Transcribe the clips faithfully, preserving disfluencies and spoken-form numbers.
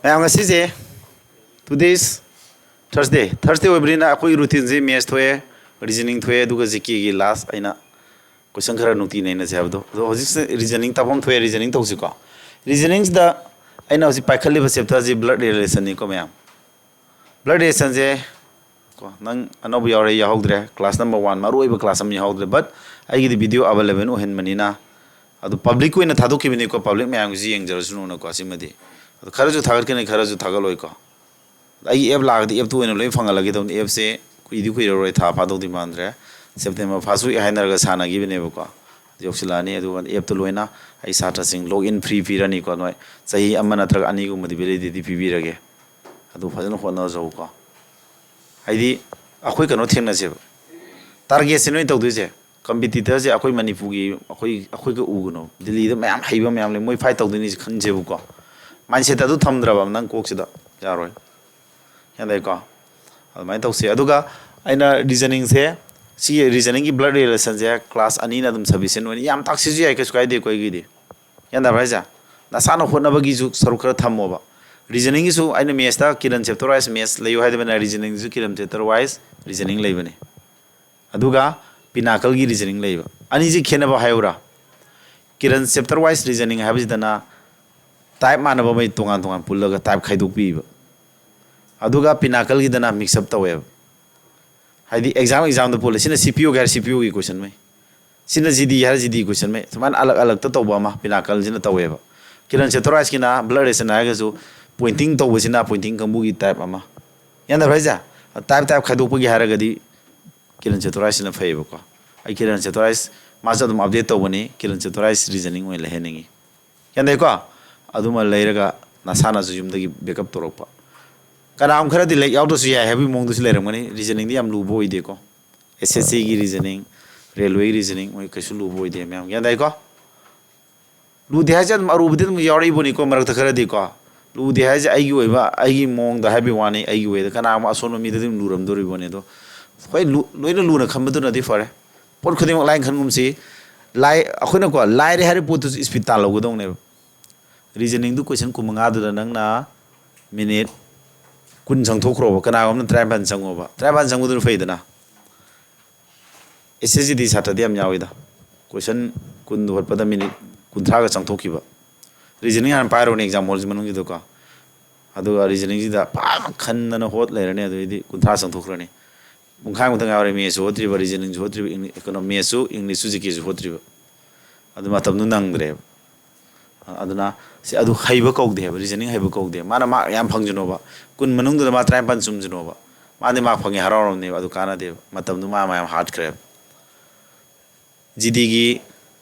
ꯃꯌꯥꯝ, ꯉꯁꯤꯁꯦ, today's Thursday, Thursday ꯑꯣꯏꯕꯅꯤꯅ ꯑꯩꯈꯣꯏꯒꯤ ꯔꯨꯇꯤꯟꯁꯦ ꯃꯦꯠꯁ ꯊꯣꯛꯑꯦ, ꯔꯤꯖꯅꯤꯡ ꯊꯣꯛꯑꯦ, ꯑꯗꯨꯒ ꯖꯤ ꯀꯦꯒꯤ ꯂꯥꯁ ꯑꯩꯅ ꯀꯣꯏꯁꯟ ꯈꯔ ꯅꯨꯡꯇꯤ ꯅꯩꯅꯁꯦ ꯍꯥꯏꯕꯗꯣ꯫ ꯑꯗꯣ ꯍꯧꯖꯤꯛꯁꯦ ꯔꯤꯖꯅꯤꯡ ꯇꯥꯛꯐꯝ ꯊꯣꯛꯑꯦ, ꯔꯤꯖꯅꯤꯡ ꯇꯧꯁꯤꯀꯣ꯫ ꯔꯤꯖꯅꯤꯡꯁꯤꯗ ꯑꯩꯅ ꯍꯧꯖꯤꯛ ꯄꯥꯏꯈꯠꯂꯤꯕ ꯆꯦꯞꯇꯔꯁꯤ ꯕ꯭ꯂꯠ ꯔꯤꯂꯦꯁꯟꯅꯤꯀꯣ ꯃꯌꯥꯝ꯫ ꯕ꯭ꯂꯠ ꯔꯤꯂꯦꯁꯟꯁꯦ ꯀꯣ, ꯅꯪ ꯑꯅꯧꯕ ꯌꯥꯎꯔꯦ, ꯌꯥꯎꯍꯧꯗ꯭ꯔꯦ, ꯀ꯭ꯂꯥꯁ ꯅꯝꯕꯔ ꯋꯥꯟ ꯃꯔꯨ ꯑꯣꯏꯕ ꯀ꯭ꯂꯥꯁ ꯑꯃ ꯌꯥꯎꯍꯧꯗ꯭ꯔꯦ꯫ But ꯑꯩꯒꯤꯗꯤ ꯚꯤꯗꯤꯑꯣ ꯑꯕꯥꯏꯂꯦꯕꯜ ꯑꯣꯏꯍꯟꯕꯅꯤꯅ, ꯑꯗꯨ ꯄꯕ꯭ꯂꯤꯛ ꯑꯣꯏꯅ ꯊꯥꯗꯣꯛꯈꯤꯕꯅꯤꯀꯣ, ꯄꯕ꯭ꯂꯤꯛ ꯃꯌꯥꯝꯒꯤꯁꯨ ꯌꯦꯡꯖꯔꯁꯅꯨꯅꯀꯣ꯫ ꯁꯤꯃꯗꯤ ꯑꯗꯨ ꯈꯔꯁꯨ ꯊꯥꯒꯠꯀꯅꯤ, ꯈꯔꯁꯨ ꯊꯥꯒꯠꯂꯣꯏꯀꯣ꯫ ꯑꯩꯒꯤ ꯑꯦꯞ ꯂꯥꯛꯑꯒꯗꯤ ꯑꯦꯞꯇꯨ ꯑꯣꯏꯅ ꯂꯣꯏ ꯐꯪꯍꯜꯂꯒꯦ ꯇꯧꯕꯅꯤ꯫ ꯑꯦꯞꯁꯦ ꯀꯨꯏꯗꯤ ꯀꯨꯏꯔꯔꯣꯏ, ꯊꯥ ꯐꯥꯗꯧꯗꯤ ꯃꯥꯟꯗ꯭ꯔꯦ꯫ ꯁꯦꯞꯇꯦꯝꯕꯔ ꯐꯥꯔꯁ ꯋꯤꯛ ꯍꯥꯏꯅꯔꯒ ꯁꯥꯟꯅꯈꯤꯕꯅꯦꯕꯀꯣ, ꯌꯧꯁꯤꯜꯂꯛꯑꯅꯤ꯫ ꯑꯗꯨꯒ ꯑꯦꯞꯇꯨ ꯂꯣꯏꯅ ꯑꯩ ꯁꯥꯇ꯭ꯔꯁꯤꯡ ꯂꯣꯛ ꯏꯟ ꯐ꯭ꯔꯤ ꯄꯤꯔꯅꯤꯀꯣ꯫ ꯅꯣꯏ ꯆꯍꯤ ꯑꯃ ꯅꯠꯇ꯭ꯔꯒ ꯑꯅꯤꯒꯨꯝꯕꯗꯤ ꯚꯦꯂꯤꯗꯤꯇꯤ ꯄꯤꯕꯤꯔꯒꯦ꯫ ꯑꯗꯨ ꯐꯖꯅ ꯍꯣꯠꯅꯖꯧꯀꯣ꯫ ꯍꯥꯏꯗꯤ ꯑꯩꯈꯣꯏ ꯀꯩꯅꯣ ꯊꯦꯡꯅꯁꯦꯕ, ꯇꯥꯔꯒꯦꯠꯁꯦ ꯅꯣꯏ ꯇꯧꯗꯣꯏꯁꯦ꯫ ꯀꯝꯄꯤꯇꯤꯇꯔꯁꯦ ꯑꯩꯈꯣꯏ ꯃꯅꯤꯄꯨꯔꯒꯤ, ꯑꯩꯈꯣꯏ ꯑꯩꯈꯣꯏꯒ ꯎꯒꯅꯣ꯫ ꯗꯤꯜꯂꯤꯗ ꯃꯌꯥꯝ ꯍꯩꯕ ꯃꯌꯥꯝ ꯂꯩ, ꯃꯣꯏ ꯐꯥꯏꯠ ꯇꯧꯗꯣꯏꯅꯤꯁꯦ ꯈꯟꯁꯦꯕꯀꯣ꯫ ꯃꯥꯏꯟꯁꯦꯠ ꯑꯗꯨ ꯊꯝꯗ꯭ꯔꯕ ꯅꯪ ꯀꯣꯛꯁꯤꯗ, ꯌꯥꯔꯣꯏ꯫ ꯒ꯭ꯌꯥꯟ ꯇꯥꯏꯀꯣ? ꯑꯗꯨꯃꯥꯏꯅ ꯇꯧꯁꯦ꯫ ꯑꯗꯨꯒ ꯑꯩꯅ ꯔꯤꯖꯅꯤꯡꯁꯦ, ꯁꯤꯒꯤ ꯔꯤꯖꯅꯤꯡꯒꯤ ꯕ꯭ꯂꯠ ꯔꯤꯂꯦꯁꯟꯁꯦ ꯀ꯭ꯂꯥꯁ ꯑꯅꯤꯅ ꯑꯗꯨꯝ ꯁꯐꯤꯁꯦꯟ ꯑꯣꯏꯅ, ꯌꯥꯝ ꯇꯥꯛꯁꯤꯁꯨ ꯌꯥꯏ, ꯀꯩꯁꯨ ꯀꯥꯏꯗꯦ ꯑꯩꯈꯣꯏꯒꯤꯗꯤ꯫ ꯒ꯭ꯌꯥꯟ ꯇꯥꯕ꯭ꯔꯥ ꯍꯥꯏꯁꯦ? ꯅꯁꯥꯅ ꯍꯣꯠꯅꯕꯒꯤꯁꯨ ꯁꯔꯨꯛ ꯈꯔ ꯊꯝꯃꯣꯕ꯫ ꯔꯤꯖꯅꯤꯡꯒꯤꯁꯨ ꯑꯩꯅ ꯃꯦꯠꯁꯇ ꯀꯤꯔꯟ ꯆꯦꯞꯇꯔ ꯋꯥꯏꯁ ꯃꯦꯠꯁ ꯂꯩꯌꯨ ꯍꯥꯏꯗꯕꯅ, ꯔꯤꯖꯅꯤꯡꯗꯁꯨ ꯀꯤꯔꯟ ꯆꯦꯞꯇꯔ ꯋꯥꯏꯁ ꯔꯤꯖꯅꯤꯡ ꯂꯩꯕꯅꯤ꯫ ꯑꯗꯨꯒ ꯄꯤꯅꯥꯀꯜꯒꯤ ꯔꯤꯖꯅꯤꯡ ꯂꯩꯕ꯫ ꯑꯅꯤꯁꯤ ꯈꯦꯠꯅꯕ ꯍꯥꯏꯌꯨꯔꯥ? ꯀꯤꯔꯟ ꯆꯦꯞꯇꯔ ꯋꯥꯏꯁ ꯔꯤꯖꯅꯤꯡ ꯍꯥꯏꯕꯁꯤꯗꯅ ꯇꯥꯏꯞ ꯃꯥꯟꯅꯕ ꯃꯩ ꯇꯣꯉꯥꯟ ꯇꯣꯉꯥꯟ ꯄꯨꯜꯂꯒ ꯇꯥꯏꯞ ꯈꯥꯏꯗꯣꯛꯄꯤꯕ꯫ ꯑꯗꯨꯒ ꯄꯤꯅꯥꯀꯜꯒꯤꯗꯅ ꯃꯤꯛꯁ ꯑꯞ ꯇꯧꯋꯦꯕ꯫ ꯍꯥꯏꯗꯤ ꯑꯦꯛꯖꯥꯝ ꯑꯦꯛꯖꯥꯝꯗ ꯄꯨꯜꯂꯦ꯫ ꯁꯤꯅ ꯁꯤ ꯄꯤ ꯑꯣꯒꯤ ꯍꯥꯏꯔ ꯁꯤ ꯄꯤ ꯑꯣꯒꯤ ꯀꯣꯏꯁꯟ ꯃꯩ, ꯁꯤꯅ ꯖꯤ ꯗꯤ ꯍꯥꯏꯔ ꯖꯤ ꯗꯤ ꯀꯣꯏꯁꯟ ꯃꯩ, ꯁꯨꯃꯥꯏꯅ ꯑꯂꯛ ꯑꯂꯛꯇ ꯇꯧꯕ ꯑꯃ ꯄꯤꯅꯥꯀꯜꯁꯤꯅ ꯇꯧꯋꯦꯕ꯫ ꯀꯤꯔꯟ ꯆꯦꯞꯇꯔ ꯋꯥꯏꯁꯀꯤꯅ ꯕ꯭ꯂꯠ ꯔꯤꯂꯦꯁꯟ ꯍꯥꯏꯔꯒꯁꯨ ꯄꯣꯏꯟꯇꯤꯡ ꯇꯧꯕꯁꯤꯅ ꯄꯣꯏꯟꯇꯤꯡ ꯀꯥꯡꯕꯨꯒꯤ ꯇꯥꯏꯞ ꯑꯃ꯫ ꯒ꯭ꯌꯥꯟ ꯇꯥꯕ꯭ꯔꯥ ꯍꯥꯏꯁꯦ? ꯇꯥꯏꯞ ꯇꯥꯏꯞ ꯈꯥꯏꯗꯣꯛꯄꯒꯤ ꯍꯥꯏꯔꯒꯗꯤ ꯀꯤꯔꯟ ꯆꯦꯞꯇꯔ ꯋꯥꯏꯁꯁꯤꯅ ꯐꯩꯌꯦꯕꯀꯣ꯫ ꯑꯩ ꯀꯤꯔꯟ ꯆꯦꯞꯇꯔ ꯋꯥꯏꯁ ꯃꯥꯁꯨ ꯑꯗꯨꯝ ꯑꯞꯗꯦꯠ ꯇꯧꯕꯅꯤ, ꯀꯤꯔꯟ ꯆꯦꯞꯇꯔ ꯋꯥꯏꯁ ꯔꯤꯖꯅꯤꯡ ꯑꯣꯏꯅ ꯂꯩꯍꯟꯅꯤꯡꯉꯤ꯫ ꯒ꯭ꯌꯥꯟ ꯇꯥꯏꯀꯣ? ꯑꯗꯨꯃ ꯂꯩꯔꯒ ꯅꯁꯥꯅꯁꯨ ꯌꯨꯝꯗꯒꯤ ꯕꯦꯛꯑꯞ ꯇꯧꯔꯛꯄ꯫ ꯀꯅꯥꯒꯨꯝꯕ ꯈꯔꯗꯤ ꯂꯥꯏꯔꯤꯛ ꯌꯥꯎꯗ꯭ꯔꯁꯨ ꯌꯥꯏ ꯍꯥꯏꯕꯒꯤ ꯃꯑꯣꯡꯗꯁꯨ ꯂꯩꯔꯝꯒꯅꯤ꯫ ꯔꯤꯖꯅꯤꯡꯗꯤ ꯌꯥꯝ ꯂꯨꯕ ꯑꯣꯏꯗꯦꯀꯣ꯫ ꯑꯦꯁ ꯑꯦꯁ ꯁꯤꯒꯤ ꯔꯤꯖꯅꯤꯡ, ꯔꯦꯜꯋꯦꯒꯤ ꯔꯤꯖꯅꯤꯡ ꯃꯣꯏ ꯀꯩꯁꯨ ꯂꯨꯕ ꯑꯣꯏꯗꯦ ꯃꯌꯥꯝ꯫ ꯒ꯭ꯌꯥꯟ ꯇꯥꯏꯀꯣ? ꯂꯨꯗꯦ ꯍꯥꯏꯁꯦ ꯑꯗꯨꯝ ꯑꯔꯨꯕꯗꯤ ꯑꯗꯨꯝ ꯌꯥꯎꯔꯛꯏꯕꯣꯅꯤꯀꯣ, ꯃꯔꯛꯇ ꯈꯔꯗꯤꯀꯣ꯫ ꯂꯨꯗꯦ ꯍꯥꯏꯁꯦ ꯑꯩꯒꯤ ꯑꯣꯏꯕ, ꯑꯩꯒꯤ ꯃꯑꯣꯡꯗ ꯍꯥꯏꯕꯒꯤ ꯋꯥꯅꯤ, ꯑꯩꯒꯤ ꯋꯦꯗ꯫ ꯀꯅꯥꯒꯨꯝꯕ ꯑꯁꯣꯟꯕ ꯃꯤꯗꯗꯤ ꯑꯗꯨꯝ ꯂꯨꯔꯝꯗꯣꯔꯤꯕꯣꯅꯤ꯫ ꯑꯗꯣ ꯍꯣꯏ, ꯂꯨ-, ꯂꯣꯏꯅ ꯂꯨꯅ ꯈꯟꯕꯗꯨꯅꯗꯤ ꯐꯔꯦ꯫ ꯄꯣꯠ ꯈꯨꯗꯤꯡꯃꯛ ꯂꯥꯏꯅ ꯈꯟꯒꯨꯝꯁꯤ꯫ ꯂꯥꯏ-, ꯑꯩꯈꯣꯏꯅꯀꯣ, ꯂꯥꯏꯔꯦ ꯍꯥꯏꯔꯤꯕ ꯄꯣꯠꯇꯨꯁꯨ ꯏꯁꯄꯤꯠ ꯇꯥꯜꯍꯧꯒꯗꯧꯅꯦꯕ꯫ ꯔꯤꯖꯅꯤꯡꯗꯨ ꯀꯣꯏꯁꯟ ꯀꯨꯟꯃꯉꯥꯗꯨꯗ ꯅꯪꯅ ꯃꯤꯅꯤꯠ ꯀꯨꯟ ꯆꯪꯊꯣꯛꯈ꯭ꯔꯣꯕ, ꯀꯅꯥꯒꯨꯝꯕꯅ ꯇꯔꯥꯅꯤꯄꯥꯟ ꯆꯪꯉꯣꯕ, ꯇꯔꯥꯅꯤꯄꯥꯟ ꯆꯪꯕꯗꯨꯅ ꯐꯩꯗꯅ꯫ ꯑꯦꯁ ꯑꯦꯁ ꯖꯤ ꯗꯤ ꯁꯥꯇ꯭ꯔꯗꯤ ꯌꯥꯝ ꯌꯥꯎꯋꯤꯗ, ꯀꯣꯏꯁꯟ ꯀꯨꯟꯗꯨ ꯍꯣꯠꯄꯗ ꯃꯤꯅꯤꯠ ꯀꯨꯟꯊ꯭ꯔꯥꯒ ꯆꯪꯊꯣꯛꯈꯤꯕ꯫ ꯔꯤꯖꯅꯤꯡ ꯍꯥꯟꯅ ꯄꯥꯏꯔꯨꯔꯅꯤ ꯑꯦꯛꯖꯥꯝ ꯍꯣꯜꯁꯤ ꯃꯅꯨꯡꯁꯤꯗꯀꯣ, ꯑꯗꯨꯒ ꯔꯤꯖꯅꯤꯡꯁꯤꯗ ꯐꯖꯅ ꯈꯟꯗꯅ ꯍꯣꯠ ꯂꯩꯔꯅꯤ, ꯑꯗꯨꯗꯩꯗꯤ ꯀꯨꯟꯊ꯭ꯔꯥ ꯆꯪꯊꯣꯛꯈ꯭ꯔꯅꯤ꯫ ꯄꯨꯡꯈꯥꯏꯃꯨꯛꯇ ꯉꯥꯏꯍꯧꯔꯦ, ꯃꯦꯠꯁꯁꯨ ꯍꯣꯠꯇ꯭ꯔꯤꯕ, ꯔꯤꯖꯅꯤꯡꯁꯨ ꯍꯣꯠꯇ꯭ꯔꯤꯕ, ꯏꯪꯂꯤ-, ꯀꯩꯅꯣ, ꯃꯦꯠꯁꯁꯨ, ꯏꯪꯂꯤꯁꯁꯨ, ꯖꯤ ꯀꯦꯁꯨ ꯍꯣꯠꯇ꯭ꯔꯤꯕ꯫ ꯑꯗꯨ ꯃꯇꯝꯗꯨ ꯅꯪꯗ꯭ꯔꯦꯕ꯫ ꯑꯗꯨꯅ ꯁꯤ ꯑꯗꯨ ꯍꯩꯕ ꯀꯧꯗꯦ ꯍꯥꯏꯕ, ꯔꯤꯖꯅꯤꯡ ꯍꯩꯕ ꯀꯧꯗꯦ꯫ ꯃꯥꯅ ꯃꯥꯔꯛ ꯌꯥꯝ ꯐꯪꯖꯅꯣꯕ, ꯀꯨꯟ ꯃꯅꯨꯡꯗꯨꯗ ꯃꯥ ꯇꯔꯥꯅꯤꯄꯥꯟ ꯆꯨꯝꯖꯅꯣꯕ, ꯃꯥꯗꯤ ꯃꯥꯔꯛ ꯐꯪꯉꯦ ꯍꯔꯥꯎꯔꯝꯅꯦꯕ, ꯑꯗꯨ ꯀꯥꯟꯅꯗꯦꯕ꯫ ꯃꯇꯝꯗꯨ ꯃꯥ ꯃꯌꯥꯝ ꯍꯥꯠꯈ꯭ꯔꯦꯕ꯫ ꯖꯤ ꯗꯤꯒꯤ,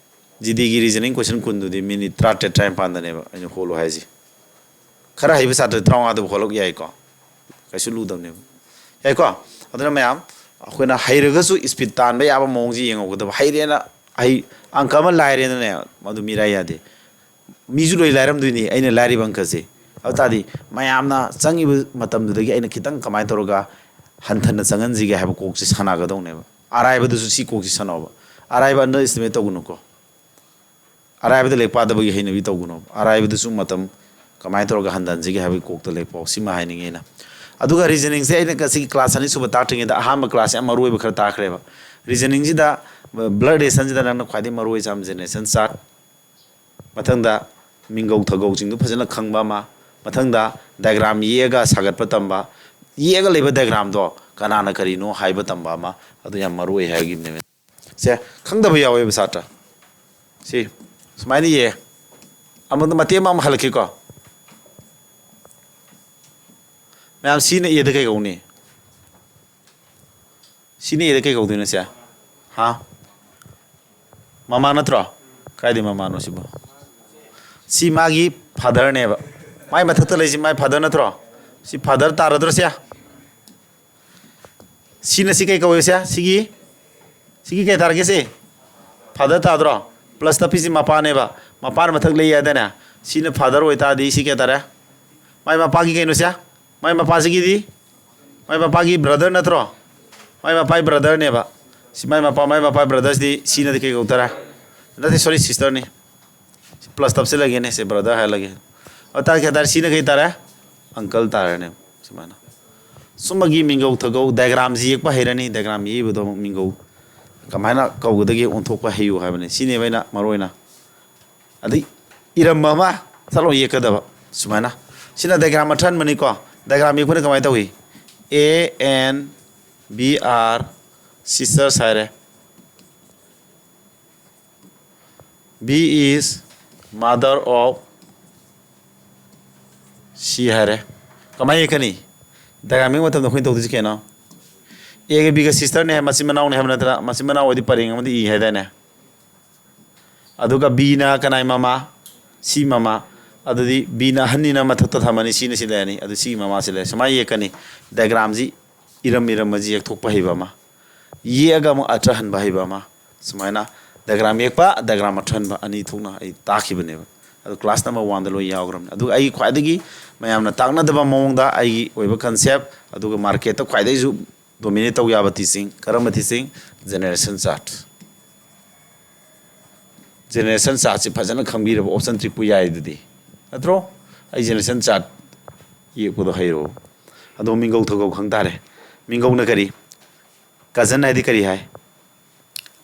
ꯖꯤ ꯗꯤꯒꯤ ꯔꯤꯖꯅꯤꯡ ꯀꯣꯏꯁꯟ ꯀꯨꯟꯗꯨꯗꯤ ꯃꯤꯅꯤꯠ ꯇꯔꯥꯇꯔꯦꯠ ꯇꯔꯥꯅꯤꯄꯥꯟꯗꯅꯦꯕ ꯑꯩꯅ ꯍꯣꯠꯂꯣ ꯍꯥꯏꯁꯦ꯫ ꯈꯔ ꯍꯩꯕ ꯁꯥꯇ꯭ꯔ ꯇꯔꯥꯃꯉꯥꯗꯕꯨ ꯍꯣꯠꯂꯛ ꯌꯥꯏꯀꯣ, ꯀꯩꯁꯨ ꯂꯨꯗꯕꯅꯦꯕ꯫ ꯌꯥꯏꯀꯣ? ꯑꯗꯨꯅ ꯃꯌꯥꯝ, ꯑꯩꯈꯣꯏꯅ ꯍꯩꯔꯒꯁꯨ ꯏꯁꯄꯤꯠ ꯇꯥꯟꯕ ꯌꯥꯕ ꯃꯑꯣꯡꯁꯦ ꯌꯦꯡꯍꯧꯒꯗꯕ꯫ ꯍꯩꯔꯦꯅ, ꯍꯩ, ꯑꯪꯀ ꯑꯃ ꯂꯥꯏꯔꯦꯅꯅꯦ, ꯃꯗꯨ ꯃꯤꯔꯥꯏ ꯌꯥꯗꯦ꯫ ꯃꯤꯁꯨ ꯂꯣꯏ ꯂꯥꯏꯔꯝꯗꯣꯏꯅꯤ, ꯑꯩꯅ ꯂꯥꯏꯔꯤꯕ ꯑꯪꯀꯁꯦ꯫ ꯑꯗꯨ ꯇꯥꯔꯗꯤ ꯃꯌꯥꯝꯅ ꯆꯪꯉꯤꯕ ꯃꯇꯝꯗꯨꯗꯒꯤ ꯑꯩꯅ ꯈꯤꯇꯪ ꯀꯃꯥꯏꯅ ꯇꯧꯔꯒ ꯍꯟꯊꯅ ꯆꯪꯍꯟꯁꯤꯒꯦ ꯍꯥꯏꯕ ꯀꯣꯛꯁꯦ ꯁꯥꯟꯅꯒꯗꯧꯅꯦꯕ꯫ ꯑꯔꯥꯏꯕꯗꯨꯁꯨ ꯁꯤ ꯀꯣꯛꯁꯦ ꯁꯥꯟꯅꯧꯕ꯫ ꯑꯔꯥꯏꯕ underestimate ꯇꯧꯒꯅꯨꯀꯣ꯫ ꯑꯔꯥꯏꯕꯗ ꯂꯥꯏꯔꯤꯛ ꯄꯥꯗꯕꯒꯤ ꯍꯩꯅꯕꯤ ꯇꯧꯒꯅꯣꯕ꯫ ꯑꯔꯥꯏꯕꯗꯁꯨ ꯃꯇꯝ ꯀꯃꯥꯏꯅ ꯇꯧꯔꯒ ꯍꯟꯊꯍꯟꯁꯤꯒꯦ ꯍꯥꯏꯕꯒꯤ ꯀꯣꯛꯇ ꯂꯥꯏꯔꯤꯛ ꯄꯥꯎ꯫ ꯁꯤꯃ ꯍꯥꯏꯅꯤꯡꯉꯤ ꯑꯩꯅ꯫ ꯑꯗꯨꯒ ꯔꯤꯖꯅꯤꯡꯁꯦ ꯑꯩꯅ ꯉꯁꯤꯒꯤ ꯀ꯭ꯂꯥꯁ ꯑꯅꯤꯁꯨꯕ ꯇꯥꯛꯇ꯭ꯔꯤꯉꯩꯗ ꯑꯍꯥꯟꯕ ꯀ꯭ꯂꯥꯁꯁꯦ ꯌꯥꯝ ꯃꯔꯨ ꯑꯣꯏꯕ ꯈꯔ ꯇꯥꯛꯈ꯭ꯔꯦꯕ꯫ ꯔꯤꯖꯅꯤꯡꯁꯤꯗ blood relation ꯁꯤꯗ ꯅꯪꯅ ꯈ꯭ꯋꯥꯏꯗꯒꯤ ꯃꯔꯨ ꯑꯣꯏ ꯆꯥꯝ generation chart, ꯃꯊꯪꯗ ꯃꯤꯡꯒꯧ ꯊꯧꯒꯧꯁꯤꯡꯗꯨ ꯐꯖꯅ ꯈꯪꯕ ꯑꯃ, ꯃꯊꯪꯗ diagram ꯌꯦꯛꯑꯒ ꯁꯥꯒꯠꯄ ꯇꯝꯕ, ꯌꯦꯛꯑꯒ ꯂꯩꯕ diagram ꯗꯣ ꯀꯅꯥꯅ ꯀꯔꯤꯅꯣ ꯍꯥꯏꯕ ꯇꯝꯕ ꯑꯃ, ꯑꯗꯨ ꯌꯥꯝ ꯃꯔꯨ ꯑꯣꯏ ꯍꯥꯏꯈꯤꯕꯅꯦꯕ꯫ ꯁꯦ, ꯈꯪꯗꯕ ꯌꯥꯎꯋꯦꯕ ꯁꯥꯇ꯭ꯔ꯫ ꯁꯤ ꯁꯨꯃꯥꯏꯅ ꯌꯦ꯫ ꯑꯃꯨꯛ ꯃꯇꯦꯛ ꯑꯃ ꯑꯃꯨꯛ ꯍꯜꯂꯛꯈꯤꯀꯣ꯫ ꯃꯌꯥꯝ, ꯁꯤꯅ ꯑꯦꯗ ꯀꯩ ꯀꯧꯅꯤ? ꯁꯤꯅ ꯑꯦꯗ ꯀꯩ ꯀꯧꯗꯣꯏꯅꯣ ꯁꯦ? ꯍꯥ? ꯃꯃꯥ ꯅꯠꯇ꯭ꯔꯣ? ꯀꯥꯏꯗꯩ ꯃꯃꯥꯅꯣ ꯁꯤꯕꯣ? ꯁꯤ ꯃꯥꯒꯤ father ꯅꯦꯕ꯫ ꯃꯥꯏ ꯃꯊꯛꯇ ꯂꯩꯁꯤ ꯃꯥꯏ father ꯅꯠꯇ꯭ꯔꯣ? ꯁꯤ father ꯇꯥꯔꯗ꯭ꯔꯣ ꯁꯦ? ꯁꯤꯅ ꯁꯤ ꯀꯩ ꯀꯧꯋꯦ ꯁꯦ? ꯁꯤꯒꯤ, ꯁꯤꯒꯤ ꯀꯩ ꯇꯥꯔꯒꯦ ꯁꯤ? Father ꯇꯥꯗ꯭ꯔꯣ? Plus ꯇꯞꯄꯤꯁꯤ ꯃꯄꯥꯅꯦꯕ꯫ ꯃꯄꯥꯅ ꯃꯊꯛ ꯂꯩ ꯍꯥꯏꯗꯥꯏꯅꯦ? ꯁꯤꯅ father ꯑꯣꯏꯇꯥꯔꯗꯤ ꯁꯤ ꯀꯩ ꯇꯥꯔꯦ? ꯃꯥꯏ ꯃꯄꯥꯒꯤ ꯀꯩꯅꯣꯁꯦ? ꯃꯥꯏ ꯃꯄꯥꯁꯤꯒꯤꯗꯤ? ꯃꯥꯏ ꯃꯄꯥꯒꯤ brother ꯅꯠꯇ꯭ꯔꯣ? ꯃꯥꯏ ꯃꯄꯥꯒꯤ brother ꯅꯦꯕ꯫ ꯁꯤ ꯃꯥꯏ ꯃꯄꯥ, ꯃꯥꯏ ꯃꯄꯥꯒꯤ brother ꯁꯤꯗꯤ ꯁꯤꯅꯗꯤ ꯀꯩ ꯀꯧ ꯇꯥꯔꯦ? ꯅꯠꯇꯦ, sorry, sister ꯅꯤ꯫ ꯁꯤ plus ꯇꯞꯁꯤꯜꯂꯒꯦꯅꯦ, ꯁꯤ brother ꯍꯥꯏꯔꯒꯦ꯫ ꯑꯗꯨ ꯇꯥꯔꯗꯤ ꯀꯩ ꯇꯥꯔꯦ? ꯁꯤꯅ ꯀꯩ ꯇꯥꯔꯦ? uncle ꯇꯥꯔꯦꯅꯦ꯫ ꯁꯨꯃꯥꯏꯅ ꯁꯨꯝꯕꯒꯤ ꯃꯤꯡꯒꯧ ꯊꯒꯧ diagramꯁꯤ ꯌꯦꯛꯄ ꯍꯩꯔꯅꯤ꯫ Diagram ꯌꯦꯛꯏꯕꯗꯣ ꯑꯃꯨꯛ ꯃꯤꯡꯒꯧ ꯀꯃꯥꯏꯅ ꯀꯧꯒꯗꯒꯦ ꯑꯣꯟꯊꯣꯛꯄ ꯍꯩꯌꯨ ꯍꯥꯏꯕꯅꯤ꯫ ꯁꯤꯅꯦꯕ ꯑꯩꯅ ꯃꯔꯨ ꯑꯣꯏꯅ꯫ ꯑꯗꯩ ꯏꯔꯝꯕ ꯑꯃ ꯁꯠꯂꯥꯎ ꯌꯦꯛꯀꯗꯕ ꯁꯨꯃꯥꯏꯅ꯫ ꯁꯤꯅ diagram ꯑꯊꯟꯕꯅꯤꯀꯣ꯫ Diagram ꯌꯦꯛꯄꯅ ꯀꯃꯥꯏꯅ ꯇꯧꯏ? A and B are sisters ꯍꯥꯏꯔꯦ꯫ B is mother of C ꯍꯥꯏꯔꯦ꯫ ꯀꯃꯥꯏꯅ ꯌꯦꯛꯀꯅꯤ? Diagram ꯌꯦꯛꯄ ꯃꯇꯝꯗ ꯑꯩꯈꯣꯏꯅ ꯇꯧꯗꯣꯏꯁꯤ ꯀꯩꯅꯣ? Aꯒ Bꯒ sisterꯅꯦ ꯍꯥꯏ, ꯃꯆꯤꯟ ꯃꯅꯥꯎꯅꯦ ꯍꯥꯏꯕ ꯅꯠꯇ꯭ꯔꯥ? ꯃꯆꯤꯟ ꯃꯅꯥꯎ ꯑꯣꯏꯗꯤ ꯄꯔꯦꯡ ꯑꯃꯗ ꯏ ꯍꯥꯏꯗꯥꯏꯅꯦ? ꯑꯗꯨꯒ Bꯅ ꯀꯅꯥꯏ ꯃꯃꯥ? C ꯃꯃꯥ꯫ ꯑꯗꯨꯗꯤ Bꯅ ꯑꯍꯟꯅꯤꯅ ꯃꯊꯛꯇ ꯊꯝꯃꯅꯤ, Cꯅ ꯁꯤ ꯂꯩꯔꯅꯤ꯫ ꯑꯗꯨ Cꯒꯤ ꯃꯃꯥ ꯁꯤ ꯂꯩꯔꯦ꯫ ꯁꯨꯃꯥꯏꯅ ꯌꯦꯛꯀꯅꯤ꯫ Diagramꯁꯤ ꯏꯔꯝ ꯏꯔꯝꯕꯁꯤ ꯌꯦꯛꯊꯣꯛꯄ ꯍꯩꯕ ꯑꯃ, ꯌꯦꯛꯑꯒ ꯑꯃꯨꯛ ꯑꯊ꯭ꯔ ꯍꯟꯕ ꯍꯩꯕ ꯑꯃ꯫ ꯁꯨꯃꯥꯏꯅ diagram ꯌꯦꯛꯄ, diagram ꯑꯊ꯭ꯔ ꯍꯟꯕ ꯑꯅꯤ ꯊꯣꯛꯅ ꯑꯩ ꯇꯥꯛꯈꯤꯕꯅꯦꯕ꯫ ꯑꯗꯨ class number oneꯗ ꯂꯣꯏ ꯌꯥꯎꯈ꯭ꯔꯕꯅꯤ꯫ ꯑꯗꯨꯒ ꯑꯩꯒꯤ ꯈ꯭ꯋꯥꯏꯗꯒꯤ ꯃꯌꯥꯝꯅ ꯇꯥꯛꯅꯗꯕ ꯃꯑꯣꯡꯗ ꯑꯩꯒꯤ ꯑꯣꯏꯕ concept, ꯑꯗꯨꯒ marketꯇ ꯈ꯭ꯋꯥꯏꯗꯒꯤꯁꯨ dominate ꯇꯧ ꯌꯥꯕ teaching, ꯀꯔꯝꯕ teaching? Generation chart꯫ Generation chartꯁꯤ ꯐꯖꯅ ꯈꯪꯕꯤꯔꯕ option ꯇ꯭ꯔꯤꯛꯄꯨ ꯌꯥꯏ ꯑꯗꯨꯗꯤ, ꯅꯠꯇ꯭ꯔꯣ? ꯑꯩ generation chart ꯌꯦꯛꯄꯗꯣ ꯍꯩꯔꯣ꯫ ꯑꯗꯣ ꯃꯤꯡꯒꯧ ꯊꯒꯧ ꯈꯪ ꯇꯥꯔꯦ꯫ ꯃꯤꯡꯒꯧꯅ ꯀꯔꯤ? Cousin ꯍꯥꯏꯗꯤ ꯀꯔꯤ ꯍꯥꯏ?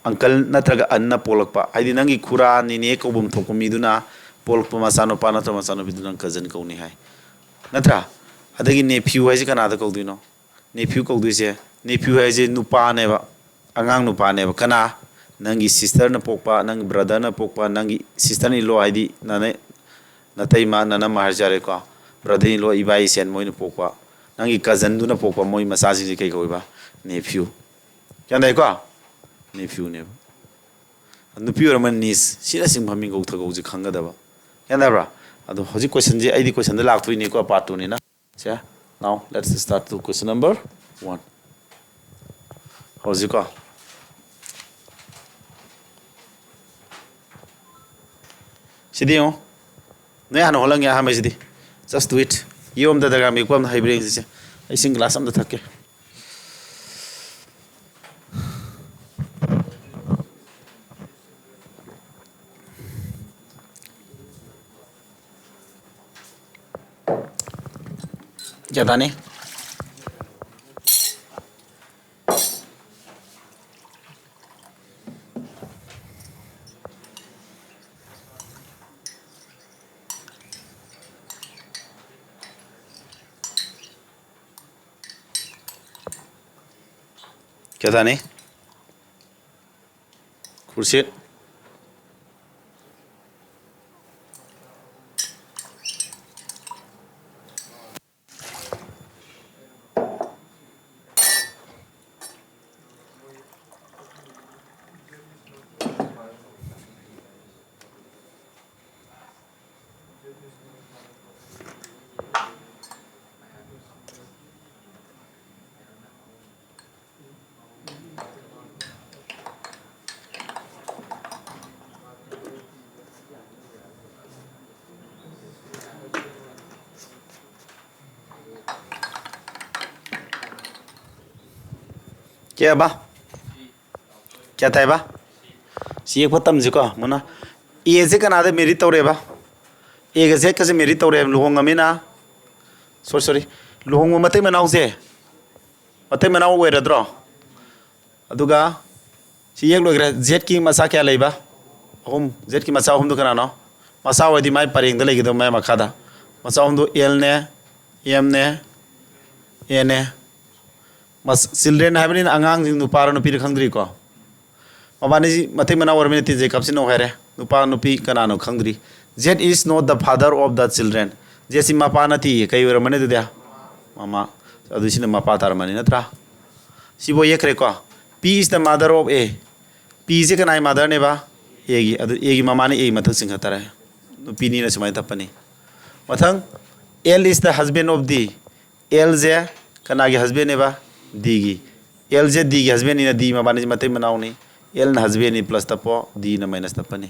Uncle ꯅꯠꯇ꯭ꯔꯒ uncleꯅ ꯄꯣꯛꯂꯛꯄ, ꯍꯥꯏꯗꯤ ꯅꯪꯒꯤ ꯈꯨꯔꯥ, ꯅꯤꯅꯦ ꯀꯧꯐꯝ ꯊꯣꯛꯄ ꯃꯤꯗꯨꯅ ꯄꯣꯛꯂꯛꯄ ꯃꯆꯥꯅꯨꯄꯥ ꯅꯠꯇ꯭ꯔꯒ ꯃꯆꯥꯅꯨꯄꯤꯗꯨ ꯅꯪ cousin ꯀꯧꯅꯤ ꯍꯥꯏ, ꯅꯠꯇ꯭ꯔꯥ? ꯑꯗꯒꯤ nephew ꯍꯥꯏꯁꯤ ꯀꯅꯥꯗ ꯀꯧꯗꯣꯏꯅꯣ? Nephew ꯀꯧꯗꯣꯏꯁꯦ, nephew ꯍꯥꯏꯁꯦ ꯅꯨꯄꯥꯅꯦꯕ, ꯑꯉꯥꯡ ꯅꯨꯄꯥꯅꯦꯕ꯫ ꯀꯅꯥ? ꯅꯪꯒꯤ sisterꯅ ꯄꯣꯛꯄ, ꯅꯪꯒꯤ brotherꯅ ꯄꯣꯛꯄ, ꯅꯪꯒꯤ sister in law ꯍꯥꯏꯗꯤ ꯅꯅꯦ, ꯅꯇꯩꯃ, ꯅꯅꯝꯃ ꯍꯥꯏꯔꯁꯨ ꯌꯥꯔꯦꯀꯣ, brother in law, ꯏꯕꯥꯏ ꯏꯁꯦꯟ, ꯃꯣꯏꯅ ꯄꯣꯛꯄ, ꯅꯪꯒꯤ cousinꯗꯨꯅ ꯄꯣꯛꯄ, ꯃꯣꯏ ꯃꯆꯥꯁꯤꯡꯁꯦ ꯀꯩ ꯀꯧꯏꯕ? Nephew꯫ ꯒ꯭ꯌꯥꯟ ꯇꯥꯏꯀꯣ? Nephewꯅꯦꯕ꯫ ꯅꯨꯄꯤ ꯑꯣꯏꯔꯝꯃꯅ niece꯫ ꯁꯤꯅꯆꯤꯡꯕ ꯃꯤꯡꯒꯧ ꯊꯒꯧꯁꯦ ꯈꯪꯒꯗꯕ꯫ ꯒ꯭ꯌꯥꯟ ꯇꯥꯕ꯭ꯔꯥ? ꯑꯗꯣ ꯍꯧꯖꯤꯛ questionꯁꯦ ꯑꯩꯗꯤ questionꯗ ꯂꯥꯛꯇꯣꯏꯅꯤꯀꯣ, part twoꯅꯤꯅ꯫ Say, now let's start to question number one꯫ ꯍꯧꯖꯤꯛꯀꯣ, ꯁꯤꯗꯤ ꯌꯦꯡꯉꯣ, ꯅꯣꯏ ꯍꯥꯟꯅ ꯍꯣꯠꯍꯟꯒꯦ ꯑꯍꯥꯟꯕꯩꯁꯤꯗꯤ꯫ Just do it꯫ ꯌꯦꯡꯉꯣ ꯑꯝꯇ diagram ꯌꯦꯛꯄ ꯑꯝꯇ ꯍꯩꯕ꯭ꯔꯥ ꯌꯦꯡꯁꯤꯁꯦ꯫ ꯑꯩ ꯏꯁꯤꯡ glass ꯑꯝꯇ ꯊꯛꯀꯦ꯫ ꯀꯌꯥ ꯇꯥꯅꯤ? ꯀꯌꯥ ꯇꯥꯅꯤ? ꯈꯨꯔꯁꯤꯠ꯫ ꯀꯌꯥꯕ? ꯀꯌꯥ ꯊꯥꯏꯕ? ꯁꯤ ꯌꯦꯛꯄ ꯇꯝꯁꯤꯀꯣ, ꯃꯨꯟꯅ꯫ ꯑꯦꯁꯦ ꯀꯅꯥꯗ ꯃꯦꯔꯤ ꯇꯧꯔꯦꯕ? ꯑꯦꯒ ꯖꯦꯠꯀꯁꯦ ꯃꯦꯔꯤ ꯇꯧꯔꯦ, ꯂꯨꯍꯣꯡꯉꯃꯤꯅ꯫ ꯁꯣꯔꯤ, ꯁꯣꯔꯤ, ꯂꯨꯍꯣꯡꯕ ꯃꯇꯩ ꯃꯅꯥꯎꯁꯦ ꯃꯇꯩ ꯃꯅꯥꯎ ꯑꯣꯏꯔꯗ꯭ꯔꯣ? ꯑꯗꯨꯒ ꯁꯤ ꯌꯦꯛ ꯂꯣꯏꯈ꯭ꯔꯦ꯫ ꯖꯦꯠꯀꯤ ꯃꯆꯥ ꯀꯌꯥ ꯂꯩꯕ? ꯑꯍꯨꯝ꯫ ꯖꯦꯠꯀꯤ ꯃꯆꯥ ꯑꯍꯨꯝꯗꯨ ꯀꯅꯥꯅꯣ? ꯃꯆꯥ ꯑꯣꯏꯗꯤ ꯃꯥꯏ ꯄꯔꯦꯡꯗ ꯂꯩꯒꯗꯕ, ꯃꯥꯏ ꯃꯈꯥꯗ꯫ ꯃꯆꯥ ꯑꯍꯨꯝꯗꯨ ꯑꯦꯜꯅꯦ, ꯑꯦꯝꯅꯦ, ꯑꯦꯅꯦ꯫ ꯃꯁ-, ꯆꯤꯜꯗ꯭ꯔꯦꯟ ꯍꯥꯏꯕꯅꯤꯅ ꯑꯉꯥꯡꯁꯤꯡ, ꯅꯨꯄꯥꯔ ꯅꯨꯄꯤꯔ ꯈꯪꯗ꯭ꯔꯤꯀꯣ꯫ ꯃꯕꯥꯅꯤꯁꯤ ꯃꯇꯩ ꯃꯅꯥꯎ ꯑꯣꯏꯔꯕꯅꯤꯅ ꯇꯤꯟꯖꯩ ꯀꯥꯞꯁꯤꯟꯅꯧ ꯍꯥꯏꯔꯦ꯫ ꯅꯨꯄꯥ ꯅꯨꯄꯤ ꯀꯅꯥꯅꯣ ꯈꯪꯗ꯭ꯔꯤ꯫ "Zet is not the father of the children." ꯖꯦꯠꯁꯤ ꯃꯄꯥ ꯅꯠꯇꯦꯌꯦ꯫ ꯀꯩ ꯑꯣꯏꯔꯝꯃꯅꯤ ꯑꯗꯨꯗꯤ? ꯃꯃꯥ꯫ ꯑꯗꯨ ꯁꯤꯅ ꯃꯄꯥ ꯇꯥꯔꯝꯃꯅꯤ, ꯅꯠꯇ꯭ꯔꯥ? ꯁꯤꯕꯨ ꯌꯦꯛꯈ꯭ꯔꯦꯀꯣ꯫ "P is the mother of A." ꯄꯤꯁꯦ ꯀꯅꯥꯒꯤ ꯃꯥꯗꯔꯅꯦꯕ? ꯑꯦꯒꯤ꯫ ꯑꯗꯨ ꯑꯦꯒꯤ ꯃꯃꯥꯅꯤ, ꯑꯦꯒꯤ ꯃꯊꯛ ꯆꯤꯡꯈꯠ ꯇꯥꯔꯦ꯫ ꯅꯨꯄꯤꯅꯤꯅ ꯁꯨꯃꯥꯏꯅ ꯇꯞꯄꯅꯤ꯫ ꯃꯊꯪ, "L is the husband of D." ꯑꯦꯜꯁꯦ ꯀꯅꯥꯒꯤ ꯍꯁꯕꯦꯟꯅꯦꯕ? ꯗꯤꯒꯤ꯫ ꯑꯦꯜꯁꯦ ꯗꯤꯒꯤ ꯍꯁꯕꯦꯟꯅꯤꯅ ꯗꯤ ꯃꯕꯥꯅꯤꯁꯦ ꯃꯇꯩ ꯃꯅꯥꯎꯅꯤ꯫ ꯑꯦꯜꯅ ꯍꯁꯕꯦꯟꯅꯤ ꯄ꯭ꯂꯁ ꯇꯞꯄꯣ, ꯗꯤꯅ ꯃꯥꯏꯅꯁ ꯇꯞꯄꯅꯤ꯫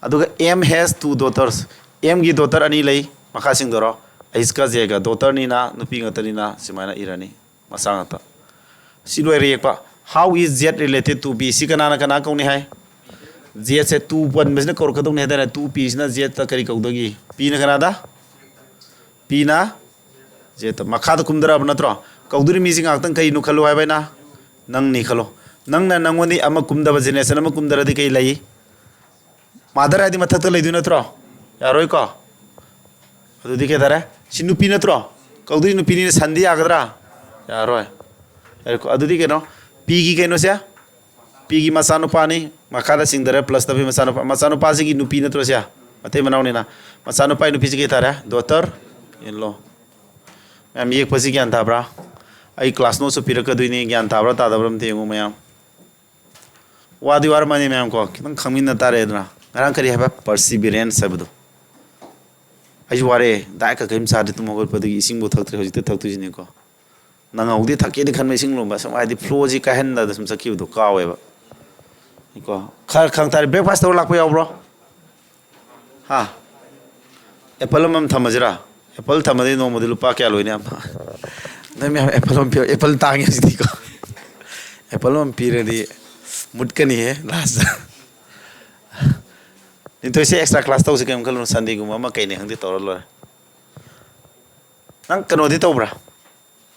ꯑꯗꯨꯒ "M has two daughters." ꯑꯦꯝꯒꯤ ꯗꯣꯇꯔ ꯑꯅꯤ ꯂꯩ꯫ ꯃꯈꯥ ꯁꯤꯡꯗꯣꯔꯣ꯫ ꯑꯩꯁꯀ ꯖꯦꯒ ꯗꯣꯇꯔꯅꯤꯅ, ꯅꯨꯄꯤ ꯉꯥꯛꯇꯅꯤꯅ ꯁꯨꯃꯥꯏꯅ ꯏꯔꯅꯤ꯫ ꯃꯆꯥ ꯉꯥꯛꯇ꯫ ꯁꯤ ꯂꯣꯏꯔꯦ ꯌꯦꯛꯄ꯫ "How is Z related to P?" ꯁꯤ ꯀꯅꯥꯅ ꯀꯅꯥ ꯀꯧꯅꯤ ꯍꯥꯏ? ꯖꯦꯠꯁꯦ ꯇꯨ ꯄꯟꯕꯁꯤꯅ ꯀꯧꯔꯛꯀꯗꯧꯅꯤ ꯍꯥꯏꯇꯥꯔꯦ꯫ ꯇꯨ ꯄꯤꯁꯤꯅ ꯖꯦꯠꯇ ꯀꯔꯤ ꯀꯧꯗꯒꯦ? ꯄꯤꯅ ꯀꯅꯥꯗ? ꯄꯤꯅ ꯖꯦꯠꯇ ꯃꯈꯥꯗ ꯀꯨꯝꯊꯔꯛꯑꯕ ꯅꯠꯇ꯭ꯔꯣ? ꯀꯧꯗꯣꯔꯤ ꯃꯤꯁꯤ ꯉꯥꯛꯇꯪ ꯀꯩꯅꯣ ꯈꯜꯂꯨ ꯍꯥꯏꯕ ꯑꯩꯅ? ꯅꯪꯅꯤ ꯈꯜꯂꯣ꯫ ꯅꯪꯅ ꯅꯪꯉꯣꯟꯗ ꯑꯃ ꯀꯨꯝꯗꯕ, ꯖꯦꯅꯦꯔꯦꯁꯟ ꯑꯃ ꯀꯨꯝꯗꯔꯗꯤ ꯀꯩ ꯂꯩ? ꯃꯥꯗꯔ ꯍꯥꯏꯗꯤ ꯃꯊꯛꯇ ꯂꯩꯗꯣꯏ ꯅꯠꯇ꯭ꯔꯣ? ꯌꯥꯔꯣꯏꯀꯣ? ꯑꯗꯨꯗꯤ ꯀꯩ ꯇꯥꯔꯦ? ꯁꯤ ꯅꯨꯄꯤ ꯅꯠꯇ꯭ꯔꯣ? ꯀꯧꯗꯣꯏ ꯅꯨꯄꯤꯅꯤꯅ ꯁꯟꯗꯤ ꯌꯥꯒꯗ꯭ꯔꯥ? ꯌꯥꯔꯣꯏ꯫ ꯌꯥꯔꯦꯀꯣ? ꯑꯗꯨꯗꯤ ꯀꯩꯅꯣ? ꯄꯤꯒꯤ ꯀꯩꯅꯣꯁꯦ? ꯄꯤꯒꯤ ꯃꯆꯥꯅꯨꯄꯥꯅꯤ, ꯃꯈꯥꯗ ꯆꯤꯡꯗꯔꯦ, ꯄ꯭ꯂꯁꯇ ꯄꯤ ꯃꯆꯥꯅꯨꯄꯥ꯫ ꯃꯆꯥꯅꯨꯄꯥꯁꯤꯒꯤ ꯅꯨꯄꯤ ꯅꯠꯇ꯭ꯔꯣ ꯁꯦ? ꯃꯇꯩ ꯃꯅꯥꯎꯅꯤꯅ꯫ ꯃꯆꯥꯅꯨꯄꯥꯒꯤ ꯅꯨꯄꯤꯁꯤ ꯀꯩ ꯇꯥꯔꯦ? Daughter in law꯫ ꯃꯌꯥꯝ, ꯌꯦꯛꯄꯁꯤ ꯒ꯭ꯌꯥꯟ ꯇꯥꯕ꯭ꯔꯥ? ꯑꯩ ꯀ꯭ꯂꯥꯁ ꯅꯣꯠꯁꯨ ꯄꯤꯔꯛꯀꯗꯣꯏꯅꯤ, ꯒ꯭ꯌꯥꯟ ꯇꯥꯕ꯭ꯔꯥ ꯇꯥꯗꯕ꯭ꯔꯥ ꯑꯝꯇ ꯌꯦꯡꯉꯨ ꯃꯌꯥꯝ꯫ ꯋꯥꯗꯤ ꯋꯥꯔꯝꯃꯅꯤ ꯃꯌꯥꯝ ꯀꯣ, ꯈꯤꯇꯪ ꯈꯪꯃꯤꯟꯅ ꯇꯥꯔꯦꯗꯅ꯫ ꯉꯔꯥꯡ ꯀꯔꯤ ꯍꯥꯏꯕ? Perseverance ꯍꯥꯏꯕꯗꯣ꯫ ꯑꯩꯁꯨ ꯋꯥꯔꯦ, ꯗꯥꯏꯠꯀ ꯀꯔꯤꯝ ꯆꯥꯗ꯭ꯔꯤ, ꯇꯨꯝ ꯍꯧꯒꯠꯄꯗꯒꯤ ꯏꯁꯤꯡꯕꯨ ꯊꯛꯇ꯭ꯔꯤ, ꯍꯧꯖꯤꯛꯇ ꯊꯛꯇꯣꯏꯁꯤꯅꯤꯀꯣ꯫ ꯅꯪꯍꯧꯗꯦ, ꯊꯛꯀꯦꯗꯤ ꯈꯟꯕ ꯏꯁꯤꯡ ꯂꯨꯝꯕ, ꯁꯨꯝ ꯍꯥꯏꯗꯤ flow ꯁꯤ ꯀꯥꯏꯍꯟꯗꯗ ꯁꯨꯝ ꯆꯠꯈꯤꯕꯗꯣ ꯀꯥꯎꯋꯦꯕ꯫ ꯀꯣ, ꯈꯔ ꯈꯪ ꯇꯥꯔꯦ꯫ Breakfast ꯇꯧꯔ ꯂꯥꯛꯄ ꯌꯥꯎꯕ꯭ꯔꯣ? ꯍꯥ? Apple ꯑꯃꯃꯝ ꯊꯝꯃꯁꯤꯔꯥ? Apple ꯊꯝꯃꯗꯤ ꯅꯣꯡꯃꯗꯤ ꯂꯨꯄꯥ ꯀꯌꯥ ꯂꯣꯏꯅꯤ? ꯅꯣꯏ ꯃꯌꯥꯝ apple ꯑꯃ ꯄꯤꯌꯣ꯫ Apple ꯇꯥꯡꯉꯦ ꯍꯧꯖꯤꯛꯇꯤꯀꯣ꯫ Apple ꯑꯃ ꯄꯤꯔꯗꯤ ꯃꯨꯠꯀꯅꯤꯍꯦ last꯫ ꯅꯤꯡꯊꯣꯏꯁꯦ extra class ꯇꯧꯁꯤ ꯀꯩꯝ ꯈꯜꯂꯨꯅꯨ, Sunday ꯒꯨꯝꯕ ꯑꯃ ꯀꯩꯅꯦ ꯈꯪꯗꯦ ꯇꯧꯔ ꯂꯣꯏꯔꯦ꯫ ꯅꯪ ꯀꯩꯅꯣꯗꯤ ꯇꯧꯕ꯭ꯔꯥ?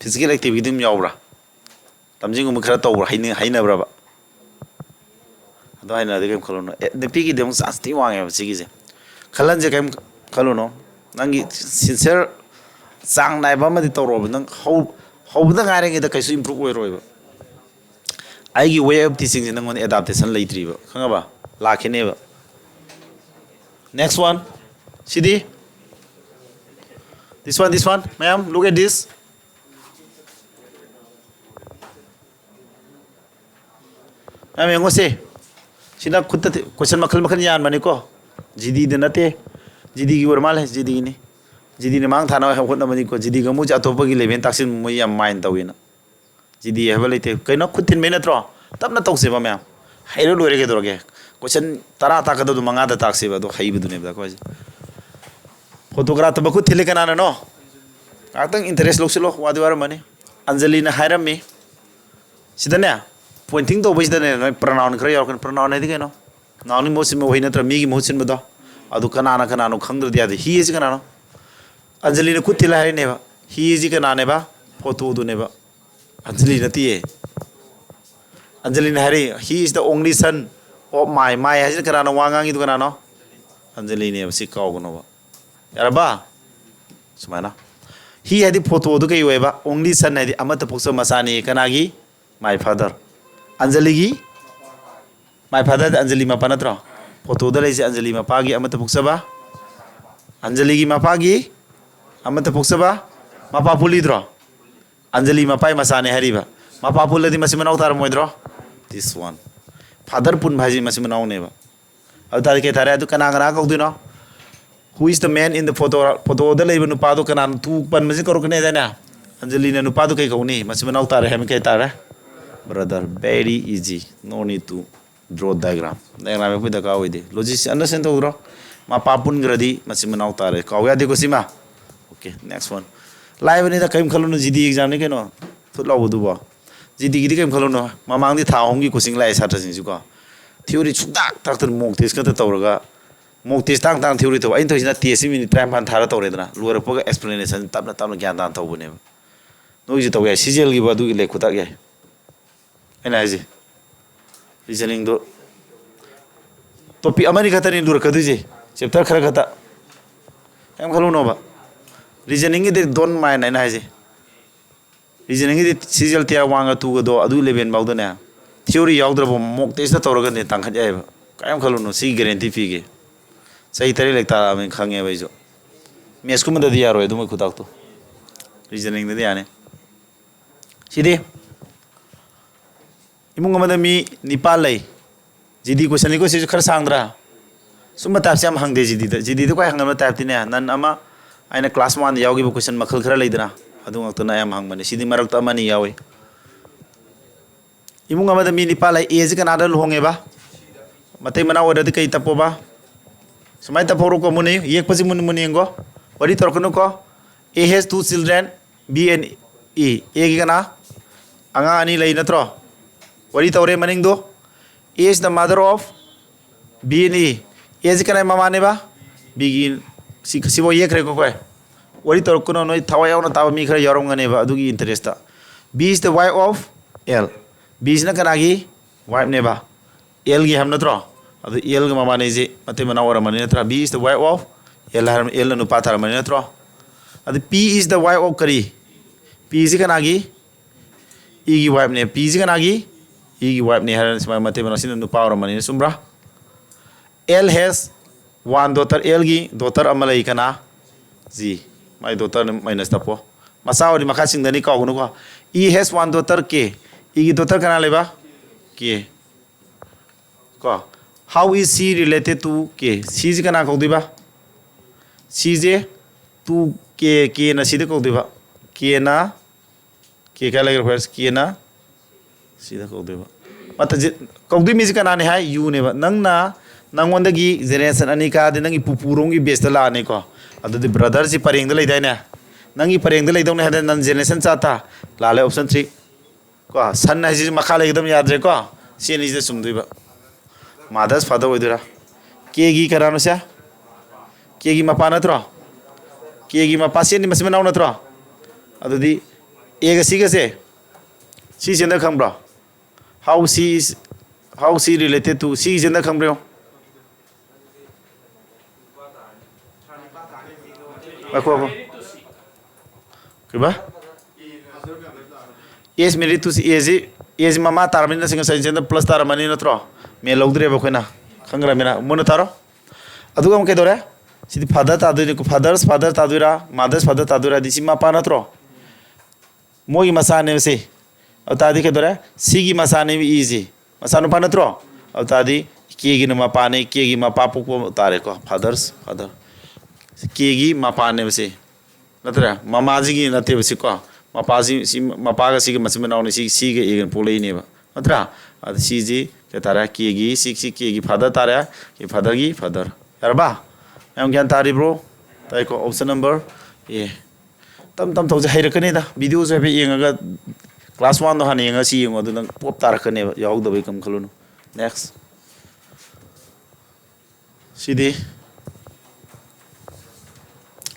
Physical activity ꯑꯗꯨꯝ ꯌꯥꯎꯕ꯭ꯔꯥ? ꯂꯝꯖꯦꯟꯒꯨꯝꯕ ꯈꯔ ꯇꯧꯕ꯭ꯔꯥ? ꯍꯩꯅ-, ꯍꯩꯅꯕ꯭ꯔꯕ? ꯑꯗꯣ ꯍꯩꯅꯔꯗꯤ ꯀꯩꯝ ꯈꯜꯂꯨꯅꯨ꯫ ꯑꯦ, ꯅꯨꯄꯤꯒꯤꯗꯤ ꯑꯃꯨꯛ chance ꯊꯤ ꯋꯥꯡꯉꯦꯕ ꯁꯤꯒꯤꯁꯦ꯫ ꯈꯜꯍꯟꯁꯦ, ꯀꯩꯝ ꯈꯜꯂꯨꯅꯨ꯫ ꯅꯪꯒꯤ sincere ꯆꯥꯡ ꯅꯥꯏꯕ ꯑꯃꯗꯤ ꯇꯧꯔꯣꯕ꯫ ꯅꯪ ꯍꯧ-, ꯍꯧꯕꯗ ꯉꯥꯏꯔꯤꯉꯩꯗ ꯀꯩꯁꯨ improve ꯑꯣꯏꯔꯣꯏꯕ꯫ ꯑꯩꯒꯤ way of teaching ꯁꯦ ꯅꯪꯉꯣꯟꯗ adaptation ꯂꯩꯇ꯭ꯔꯤꯕ, ꯈꯪꯉꯕ? ꯂꯥꯛꯈꯤꯅꯦꯕ꯫ Next one꯫ CD? This one, this one꯫ ꯃꯌꯥꯝ, look at this꯫ ꯃꯌꯥꯝ ꯌꯦꯡꯉꯨꯁꯦ꯫ ꯁꯤꯅ ꯈꯨꯠꯇ ꯊꯤ-, question ꯃꯈꯜ ꯃꯈꯜ ꯌꯥꯟꯕꯅꯤꯀꯣ꯫ GD ꯗ ꯅꯠꯇꯦ꯫ GD ꯒꯤ ꯑꯣꯏꯔ ꯃꯥꯜꯂꯦ, GD ꯒꯤꯅꯤ꯫ GD ꯅ ꯃꯥꯡ ꯊꯥꯅꯕ ꯍꯣꯠꯅꯕꯅꯤꯀꯣ꯫ GD ꯀꯥꯡꯕꯨꯁꯦ ꯑꯇꯣꯞꯄꯒꯤ level ꯇꯥꯛꯁꯤꯟꯕ ꯃꯣꯏ ꯌꯥꯝ mind ꯇꯧꯋꯦꯅ꯫ GD ꯍꯥꯏꯕ ꯂꯩꯇꯦ꯫ ꯀꯩꯅꯣ ꯈꯨꯠ ꯊꯤꯟꯕꯩ ꯅꯠꯇ꯭ꯔꯣ? ꯇꯞꯅ ꯇꯧꯁꯦꯕ ꯃꯌꯥꯝ꯫ ꯍꯩꯔ ꯂꯣꯏꯔꯦ ꯀꯩꯗꯧꯔꯒꯦ? Question ꯇꯔꯥ ꯇꯥꯛꯀꯗꯕꯗꯣ ꯃꯉꯥꯗ ꯇꯥꯛꯁꯦꯕ, ꯑꯗꯣ ꯍꯩꯕꯗꯨꯅꯦꯕ ꯑꯩꯈꯣꯏꯁꯦ꯫ Photograph ꯇ ꯃꯈꯨꯠ ꯊꯤꯜꯂꯤ ꯀꯅꯥꯅꯅꯣ? ꯉꯥꯛꯇꯪ interest ꯂꯧꯁꯤꯜꯂꯣ, ꯋꯥꯗꯤ ꯋꯥꯔꯝꯃꯅꯤ꯫ ꯑꯟꯖꯂꯤꯅ ꯍꯥꯏꯔꯝꯃꯤ꯫ ꯁꯤꯗꯅꯦ, pointing ꯇꯧꯕꯁꯤꯗꯅꯦ, ꯅꯣꯏ pronoun ꯈꯔ ꯌꯥꯎꯔꯛꯀꯅꯤ꯫ Pronoun ꯍꯥꯏꯗꯤ ꯀꯩꯅꯣ? Noun ꯒꯤ ꯃꯍꯨꯠ ꯁꯤꯟꯕ ꯋꯥꯍꯩ ꯅꯠꯇ꯭ꯔ ꯃꯤꯒꯤ ꯃꯍꯨꯠ ꯁꯤꯟꯕꯗꯣ? ꯑꯗꯨ ꯀꯅꯥꯅ ꯀꯅꯥꯅꯣ ꯈꯪꯗ꯭ꯔꯗꯤ ꯌꯥꯗꯦ꯫ He ꯍꯥꯏꯁꯤ ꯀꯅꯥꯅꯣ? ꯑꯟꯖꯂꯤꯅ ꯈꯨꯠ ꯊꯤꯜꯂ ꯍꯥꯏꯔꯤꯅꯦꯕ꯫ He ꯁꯤ ꯀꯅꯥꯅꯦꯕ? Photo ꯗꯨꯅꯦꯕ꯫ ꯑꯟꯖꯂꯤ ꯅꯠꯇꯤꯌꯦ꯫ ꯑꯟꯖꯂꯤꯅ ꯍꯥꯏꯔꯤ, "He is the only son of my," "my" ꯍꯥꯏꯁꯤꯅ ꯀꯅꯥꯅꯣ? ꯋꯥ ꯉꯥꯡꯉꯤꯗꯨ ꯀꯅꯥꯅꯣ? ꯑꯟꯖꯂꯤꯅꯦꯕ꯫ ꯁꯤ ꯀꯥꯎꯒꯅꯣꯕ꯫ ꯌꯥꯔꯕ? ꯁꯨꯃꯥꯏꯅ꯫ He ꯍꯥꯏꯗꯤ photo ꯗꯨ ꯀꯩ ꯑꯣꯏꯌꯦꯕ? Only son ꯍꯥꯏꯗꯤ ꯑꯃꯠꯇ ꯄꯣꯛꯆꯕ ꯃꯆꯥꯅꯤ꯫ ꯀꯅꯥꯒꯤ? My father. ꯑꯟꯖꯂꯤꯒꯤ? My father ꯗꯤ ꯑꯟꯖꯂꯤ ꯃꯄꯥ ꯅꯠꯇ꯭ꯔꯣ? Photo ꯗ ꯂꯩꯁꯦ ꯑꯟꯖꯂꯤ ꯃꯄꯥꯒꯤ ꯑꯃꯠꯇ ꯄꯣꯛꯆꯕ꯫ ꯑꯟꯖꯂꯤꯒꯤ ꯃꯄꯥꯒꯤ ꯑꯃꯠꯇ ꯄꯣꯛꯆꯕ꯫ ꯃꯄꯥ ꯄꯨꯜꯂꯤꯗ꯭ꯔꯣ? ꯑꯟꯖꯂꯤ ꯃꯄꯥꯒꯤ ꯃꯆꯥꯅꯦ ꯍꯥꯏꯔꯤꯕ꯫ ꯃꯄꯥ ꯄꯨꯜꯂꯗꯤ ꯃꯆꯤꯟ ꯃꯅꯥꯎ ꯇꯥꯔꯝꯃꯣꯏꯗ꯭ꯔꯣ? This one. Father ꯄꯨꯟꯕ ꯍꯥꯏꯁꯤ ꯃꯆꯤꯟ ꯃꯅꯥꯎꯅꯦꯕ꯫ ꯑꯗꯨ ꯇꯥꯔꯗꯤ ꯀꯩ ꯇꯥꯔꯦ? ꯑꯗꯨ ꯀꯅꯥ ꯀꯅꯥ ꯀꯧꯗꯣꯏꯅꯣ? Who is the man in the photo? Photo ꯗ ꯂꯩꯕ ꯅꯨꯄꯥꯗꯣ ꯀꯅꯥꯅꯣ? To ꯄꯟꯕꯁꯤ ꯀꯧꯔꯛꯀꯅꯤ ꯍꯥꯏꯗꯥꯏꯅꯦ? ꯑꯟꯖꯂꯤꯅ ꯅꯨꯄꯥꯗꯣ ꯀꯩ ꯀꯧꯅꯤ? ꯃꯆꯤꯟ ꯃꯅꯥꯎ ꯇꯥꯔꯦ ꯍꯥꯏꯕ ꯀꯩ ꯇꯥꯔꯦ? Brother, very easy. No need to draw diagram. Diagram ꯌꯦꯛꯄꯒꯤ ꯗꯔꯀꯥꯔ ꯑꯣꯏꯗꯦ꯫ Logic ꯁꯤ understand ꯇꯧꯗ꯭ꯔꯣ? ꯃꯄꯥ ꯄꯨꯟꯈ꯭ꯔꯗꯤ ꯃꯆꯤꯟ ꯃꯅꯥꯎ ꯇꯥꯔꯦ꯫ ꯀꯥꯎ ꯌꯥꯗꯦꯀꯣ ꯁꯤꯃ꯫ Okay, next one. ꯂꯥꯏꯕꯅꯤꯗ, ꯀꯔꯤꯝ ꯈꯜꯂꯨꯅꯨ, G D exam ꯅꯤ ꯀꯩꯅꯣ꯫ ꯊꯨꯠ ꯂꯥꯎꯕꯗꯨꯕꯣ꯫ G D ꯒꯤꯗꯤ ꯀꯔꯤꯝ ꯈꯜꯂꯨꯅꯨ꯫ ꯃꯃꯥꯡꯗꯤ ꯊꯥ ꯑꯍꯨꯝꯒꯤ coaching ꯂꯥꯛꯑꯦ ꯁꯥꯇ꯭ꯔꯁꯤꯡꯁꯨꯀꯣ꯫ Theory ꯁꯨꯡꯇꯥꯛ ꯇꯥꯛꯇꯅ mock test ꯈꯛꯇ ꯇꯧꯔꯒ, mock test ꯇꯥꯡ ꯇꯥꯡ theory ꯇꯧꯕ꯫ ꯑꯩꯅ ꯇꯧꯔꯤꯁꯤꯅ test ꯁꯤ minute ꯇꯔꯥꯅꯤꯄꯥꯟ ꯊꯥꯔ ꯇꯧꯔꯦꯗꯅ, ꯂꯣꯏꯔꯛꯄꯒ explanation ꯇꯞꯅ ꯇꯞꯅ ꯒ꯭ꯌꯥꯟ ꯇꯥꯅ ꯇꯧꯕꯅꯦꯕ꯫ ꯅꯣꯏꯁꯨ ꯇꯧ ꯌꯥꯏ, C G L ꯒꯤꯕꯨ ꯑꯗꯨꯒꯤ ꯂꯩ ꯈꯨꯇꯥꯛ ꯌꯥꯏ꯫ ꯑꯩꯅ ꯍꯥꯏꯁꯦ, reasoning ꯗꯣ topic ꯑꯃꯅꯤ ꯈꯛꯇꯅꯤ ꯂꯨꯔꯛꯀꯗꯣꯏꯁꯦ, chapter ꯈꯔ ꯈꯛꯇ꯫ ꯀꯩꯝ ꯈꯜꯂꯨꯅꯣꯕ꯫ Reasoning ꯒꯤꯗꯤ don't mind ꯑꯩꯅ ꯍꯥꯏꯁꯦ꯫ Reasoning ꯒꯤꯗꯤ C G L Tier one ꯒ two ꯒꯗꯣ ꯑꯗꯨ level ꯐꯥꯎꯗꯅꯦ, theory ꯌꯥꯎꯗ꯭ꯔꯕ mock test ꯇꯧꯔꯒꯅꯦ ꯇꯥꯡꯈꯠ ꯌꯥꯏꯕ꯫ ꯀꯩꯝ ꯈꯜꯂꯨꯅꯨ, ꯁꯤ guarantee ꯄꯤꯒꯦ꯫ ꯆꯍꯤ ꯇꯔꯦꯠ ꯂꯩ ꯇꯥꯔꯛꯑꯕꯅꯤ ꯈꯪꯉꯦꯕ ꯑꯩꯁꯨ꯫ Maths ꯀꯨꯝꯕꯗꯗꯤ ꯌꯥꯔꯣꯏ ꯑꯗꯨꯃ ꯈꯨꯇꯥꯛꯇꯣ꯫ Reasoning ꯗꯗꯤ ꯌꯥꯅꯤ꯫ ꯁꯤꯗꯤ ꯏꯃꯨꯡ ꯑꯃꯗ ꯃꯤ ꯅꯤꯄꯥꯟ ꯂꯩ꯫ G D question ꯅꯤꯀꯣ ꯁꯤꯁꯨ, ꯈꯔ ꯁꯥꯡꯗ꯭ꯔꯥ? ꯁꯨꯝꯕ type ꯁꯦ ꯌꯥꯝ ꯍꯪꯗꯦ G D ꯗ꯫ G D ꯗ ꯈ꯭ꯋꯥꯏ ꯍꯪꯒꯟꯕ type ꯇꯤꯅꯦ, ꯅꯟ ꯑꯃ ꯑꯩꯅ class one ꯗ ꯌꯥꯎꯈꯤꯕ question ꯃꯈꯜ ꯈꯔ ꯂꯩꯗꯅ, ꯑꯗꯨ ꯉꯥꯛꯇꯅ ꯑꯌꯥꯝꯕ ꯍꯪꯕꯅꯤ꯫ ꯁꯤꯗꯤ ꯃꯔꯛꯇ ꯑꯃꯅꯤ ꯌꯥꯎꯏ꯫ ꯏꯃꯨꯡ ꯑꯃꯗ ꯃꯤ ꯅꯤꯄꯥꯟ ꯂꯩ꯫ A ꯁꯤ ꯀꯅꯥꯗ ꯂꯨꯍꯣꯡꯉꯦꯕ? ꯃꯇꯩ ꯃꯅꯥꯎ ꯑꯣꯏꯔꯗꯤ ꯀꯩ ꯇꯞꯄꯣꯕ? ꯁꯨꯃꯥꯏꯅ ꯇꯞꯍꯧꯔꯣꯀꯣ, ꯃꯨꯟꯅ ꯌꯦꯡ-, ꯌꯦꯛꯄꯁꯤ ꯃꯨꯟꯅ ꯃꯨꯟꯅ ꯌꯦꯡꯉꯣ꯫ ꯋꯥꯔꯤ ꯇꯧꯔꯛꯀꯅꯨꯀꯣ꯫ A has two children, B and E꯫ A ꯒꯤ ꯀꯅꯥ? ꯑꯉꯥꯡ ꯑꯅꯤ ꯂꯩ ꯅꯠꯇ꯭ꯔꯣ? ꯋꯥꯔꯤ ꯇꯧꯔꯦ ꯃꯅꯤꯡꯗꯣ꯫ A is the mother of B and E꯫ A ꯁꯤ ꯀꯅꯥꯏ ꯃꯃꯥꯅꯦꯕ? B ꯒꯤ꯫ ꯁꯤ, ꯁꯤꯐꯥꯎ ꯌꯦꯛꯈ꯭ꯔꯦꯀꯣ ꯑꯩꯈꯣꯏ꯫ ꯋꯥꯔꯤ ꯇꯧꯔꯛꯀꯅꯨ, ꯅꯣꯏ ꯊꯋꯥꯏ ꯌꯥꯎꯅ ꯇꯥꯕ ꯃꯤ ꯈꯔ ꯌꯥꯎꯔꯝꯒꯅꯦꯕ ꯑꯗꯨꯒꯤ interest꯫ B is the wife of L꯫ B ꯁꯤꯅ ꯀꯅꯥꯒꯤ wife ꯅꯦꯕ? L ꯒꯤ ꯍꯥꯏꯕ ꯅꯠꯇ꯭ꯔꯣ? ꯑꯗꯨ L ꯒ ꯃꯕꯥꯅꯤꯁꯤ ꯃꯇꯩ ꯃꯅꯥꯎ ꯑꯣꯏꯔꯝꯃꯅꯤ ꯅꯠꯇ꯭ꯔꯥ? B is the wife of L ꯍꯥꯏꯔꯝ, L ꯅ ꯅꯨꯄꯥ ꯇꯥꯔꯝꯃꯅꯤ ꯅꯠꯇ꯭ꯔꯣ? ꯑꯗꯨ P is the wife of ꯀꯔꯤ? P ꯁꯤ ꯀꯅꯥꯒꯤ? E ꯒꯤ wife ꯅꯦ꯫ P ꯁꯤ ꯀꯅꯥꯒꯤ? E ꯒꯤ wife ꯅꯦ ꯍꯥꯏꯔꯅꯤ꯫ ꯁꯨꯃꯥꯏꯅ ꯃꯇꯩ ꯃꯅꯥꯎ ꯁꯤꯅ ꯅꯨꯄꯥ ꯑꯣꯏꯔꯝꯃꯅꯤ, ꯆꯨꯝꯕ꯭ꯔꯥ? L has one daughter, L ꯒꯤ daughter ꯑꯃ ꯂꯩ, ꯀꯅꯥ? G꯫ ꯃꯥꯏ daughter ꯅ minus ꯇꯞꯄꯣ꯫ ꯃꯆꯥ ꯑꯣꯏꯔꯗꯤ ꯃꯈꯥ ꯆꯤꯡꯗꯅꯤ, ꯀꯥꯎꯒꯅꯨꯀꯣ꯫ E has one daughter, K꯫ E ꯒꯤ daughter ꯀꯅꯥ ꯂꯩꯕ? K꯫ ꯀꯣ꯫ How is she related to K? C ꯁꯤ ꯀꯅꯥ ꯀꯧꯗꯣꯏꯕ? C ꯁꯦ two K, K ꯅ ꯁꯤꯗ ꯀꯧꯗꯣꯏꯕ꯫ K ꯅ, K ꯀꯥꯏ ꯂꯩꯈ꯭ꯔꯦ first? K ꯅ ꯁꯤꯗ ꯀꯧꯗꯣꯏꯕ꯫ ꯃꯊꯛꯁꯤ ꯀꯧꯗꯣꯏ ꯃꯤꯁꯤ ꯀꯅꯥꯅꯤ ꯍꯥꯏ? U ꯅꯦꯕ꯫ ꯅꯪꯅ, ꯅꯪꯉꯣꯟꯗꯒꯤ generation ꯑꯅꯤ ꯀꯥꯗꯤ ꯅꯪꯒꯤ ꯄꯨꯄꯨꯔꯣꯝꯒꯤ batch ꯇ ꯂꯥꯛꯑꯅꯤꯀꯣ꯫ ꯑꯗꯨꯗꯤ brother ꯁꯤ ꯄꯔꯦꯡꯗ ꯂꯩꯗꯥꯏꯅꯦ? ꯅꯪꯒꯤ ꯄꯔꯦꯡꯗ ꯂꯩꯗꯧꯅꯦ ꯍꯥꯏꯗꯅ ꯅꯪ generation ꯆꯥ ꯇꯥ? ꯂꯥꯜꯂꯦ, option three꯫ ꯀꯣ, son ꯍꯥꯏꯁꯤꯁꯨ ꯃꯈꯥ ꯂꯩꯒꯗꯕ ꯌꯥꯗ꯭ꯔꯦꯀꯣ꯫ ꯁꯤ ꯑꯅꯤꯁꯤꯗ ꯆꯨꯝꯗꯣꯏꯕ꯫ Mother's father ꯑꯣꯏꯗꯣꯏꯔꯥ? K ꯒꯤ ꯀꯅꯥꯅꯣ ꯁꯦ? K ꯒꯤ ꯃꯄꯥ ꯅꯠꯇ꯭ꯔꯣ? K ꯒꯤ ꯃꯄꯥ, ꯁꯤ ꯑꯅꯤ ꯃꯆꯤꯟ ꯃꯅꯥꯎ ꯅꯠꯇ꯭ꯔꯣ? ꯑꯗꯨꯗꯤ A ꯒ C ꯒꯁꯦ, ꯁꯤ ꯁꯦꯟꯗ ꯈꯪꯕ꯭ꯔꯣ? How she is, how she related to, ꯁꯤ ꯁꯦꯟꯗ ꯈꯪꯕ꯭ꯔꯣ? ꯉꯥꯏꯈꯣ, ꯉꯥꯏꯈꯣ꯫ ꯀꯩꯕ? A is married to, A ꯁꯤ, A ꯁꯤ ꯃꯃꯥ ꯇꯥꯔꯕꯅꯤꯅ ꯁꯤ ꯉꯁꯥꯏ ꯁꯤꯗ plus ꯇꯥꯔꯝꯃꯅꯤ ꯅꯠꯇ꯭ꯔꯣ? ꯃꯦꯟ ꯂꯧꯗ꯭ꯔꯦꯕ ꯑꯩꯈꯣꯏꯅ꯫ ꯈꯪꯈ꯭ꯔꯃꯤꯅ꯫ ꯃꯨꯟꯅ ꯇꯥꯔꯣ꯫ ꯑꯗꯨꯒ ꯑꯃꯨꯛ ꯀꯩꯗꯧꯔꯦ? ꯁꯤꯗꯤ father ꯇꯥꯗꯣꯏꯅꯤ꯫ Father's father ꯇꯥꯗꯣꯏꯔꯥ? Mother's father ꯇꯥꯗꯣꯏꯔꯥ? ꯗꯤ ꯁꯤ ꯃꯄꯥ ꯅꯠꯇ꯭ꯔꯣ? ꯃꯣꯏꯒꯤ ꯃꯆꯥꯅꯦꯕ ꯁꯤ꯫ ꯑꯗꯨ ꯇꯥꯔꯗꯤ ꯀꯩꯗꯧꯔꯦ? ꯁꯤꯒꯤ ꯃꯆꯥꯅꯦꯕ E ꯁꯤ꯫ ꯃꯆꯥꯅꯨꯄꯥ ꯅꯠꯇ꯭ꯔꯣ? ꯑꯗꯨ ꯇꯥꯔꯗꯤ K ꯒꯤꯅ ꯃꯄꯥꯅꯦ, K ꯒꯤ ꯃꯄꯥ ꯄꯣꯛꯄ ꯇꯥꯔꯦꯀꯣ꯫ Father's father꯫ K ꯒꯤ ꯃꯄꯥꯅꯦꯕ ꯁꯤ꯫ ꯅꯠꯇ꯭ꯔꯥ? ꯃꯃꯥꯁꯤꯒꯤ ꯅꯠꯇꯦꯕ ꯁꯤꯀꯣ꯫ ꯃꯄꯥꯁꯤ, ꯁꯤ, ꯃꯄꯥꯒ ꯁꯤꯒ ꯃꯆꯤꯟ ꯃꯅꯥꯎꯅꯤ, ꯁꯤ, ꯁꯤꯒ A ꯒꯅ ꯄꯣꯛꯂꯛꯏꯅꯦꯕ꯫ ꯅꯠꯇ꯭ꯔꯥ? ꯑꯗ ꯁꯤꯁꯤ ꯀꯩ ꯇꯥꯔꯦ? K ꯒꯤ, ꯁꯤ, ꯁꯤ K ꯒꯤ father ꯇꯥꯔꯦ꯫ K father ꯒꯤ father꯫ ꯌꯥꯔꯕ? ꯃꯌꯥꯝ ꯒ꯭ꯌꯥꯟ ꯇꯥꯔꯤꯕ꯭ꯔꯣ? ꯇꯥꯏꯀꯣ? Option number A꯫ ꯇꯞ ꯇꯞ ꯇꯧꯁꯦ, ꯍꯩꯔꯛꯀꯅꯤꯗ꯫ Video ꯁꯨ ꯍꯥꯏꯐꯦꯠ ꯌꯦꯡꯉꯒ, class one ꯗꯣ ꯍꯥꯟꯅ ꯌꯦꯡꯉꯒ ꯁꯤ ꯌꯦꯡꯉꯣ, ꯑꯗꯨ ꯅꯪ ꯄꯣꯞ ꯇꯥꯔꯛꯀꯅꯦꯕ, ꯌꯥꯎꯍꯧꯗꯕꯩ ꯀꯩꯝ ꯈꯜꯂꯨꯅꯨ꯫ Next꯫ ꯁꯤꯗꯤ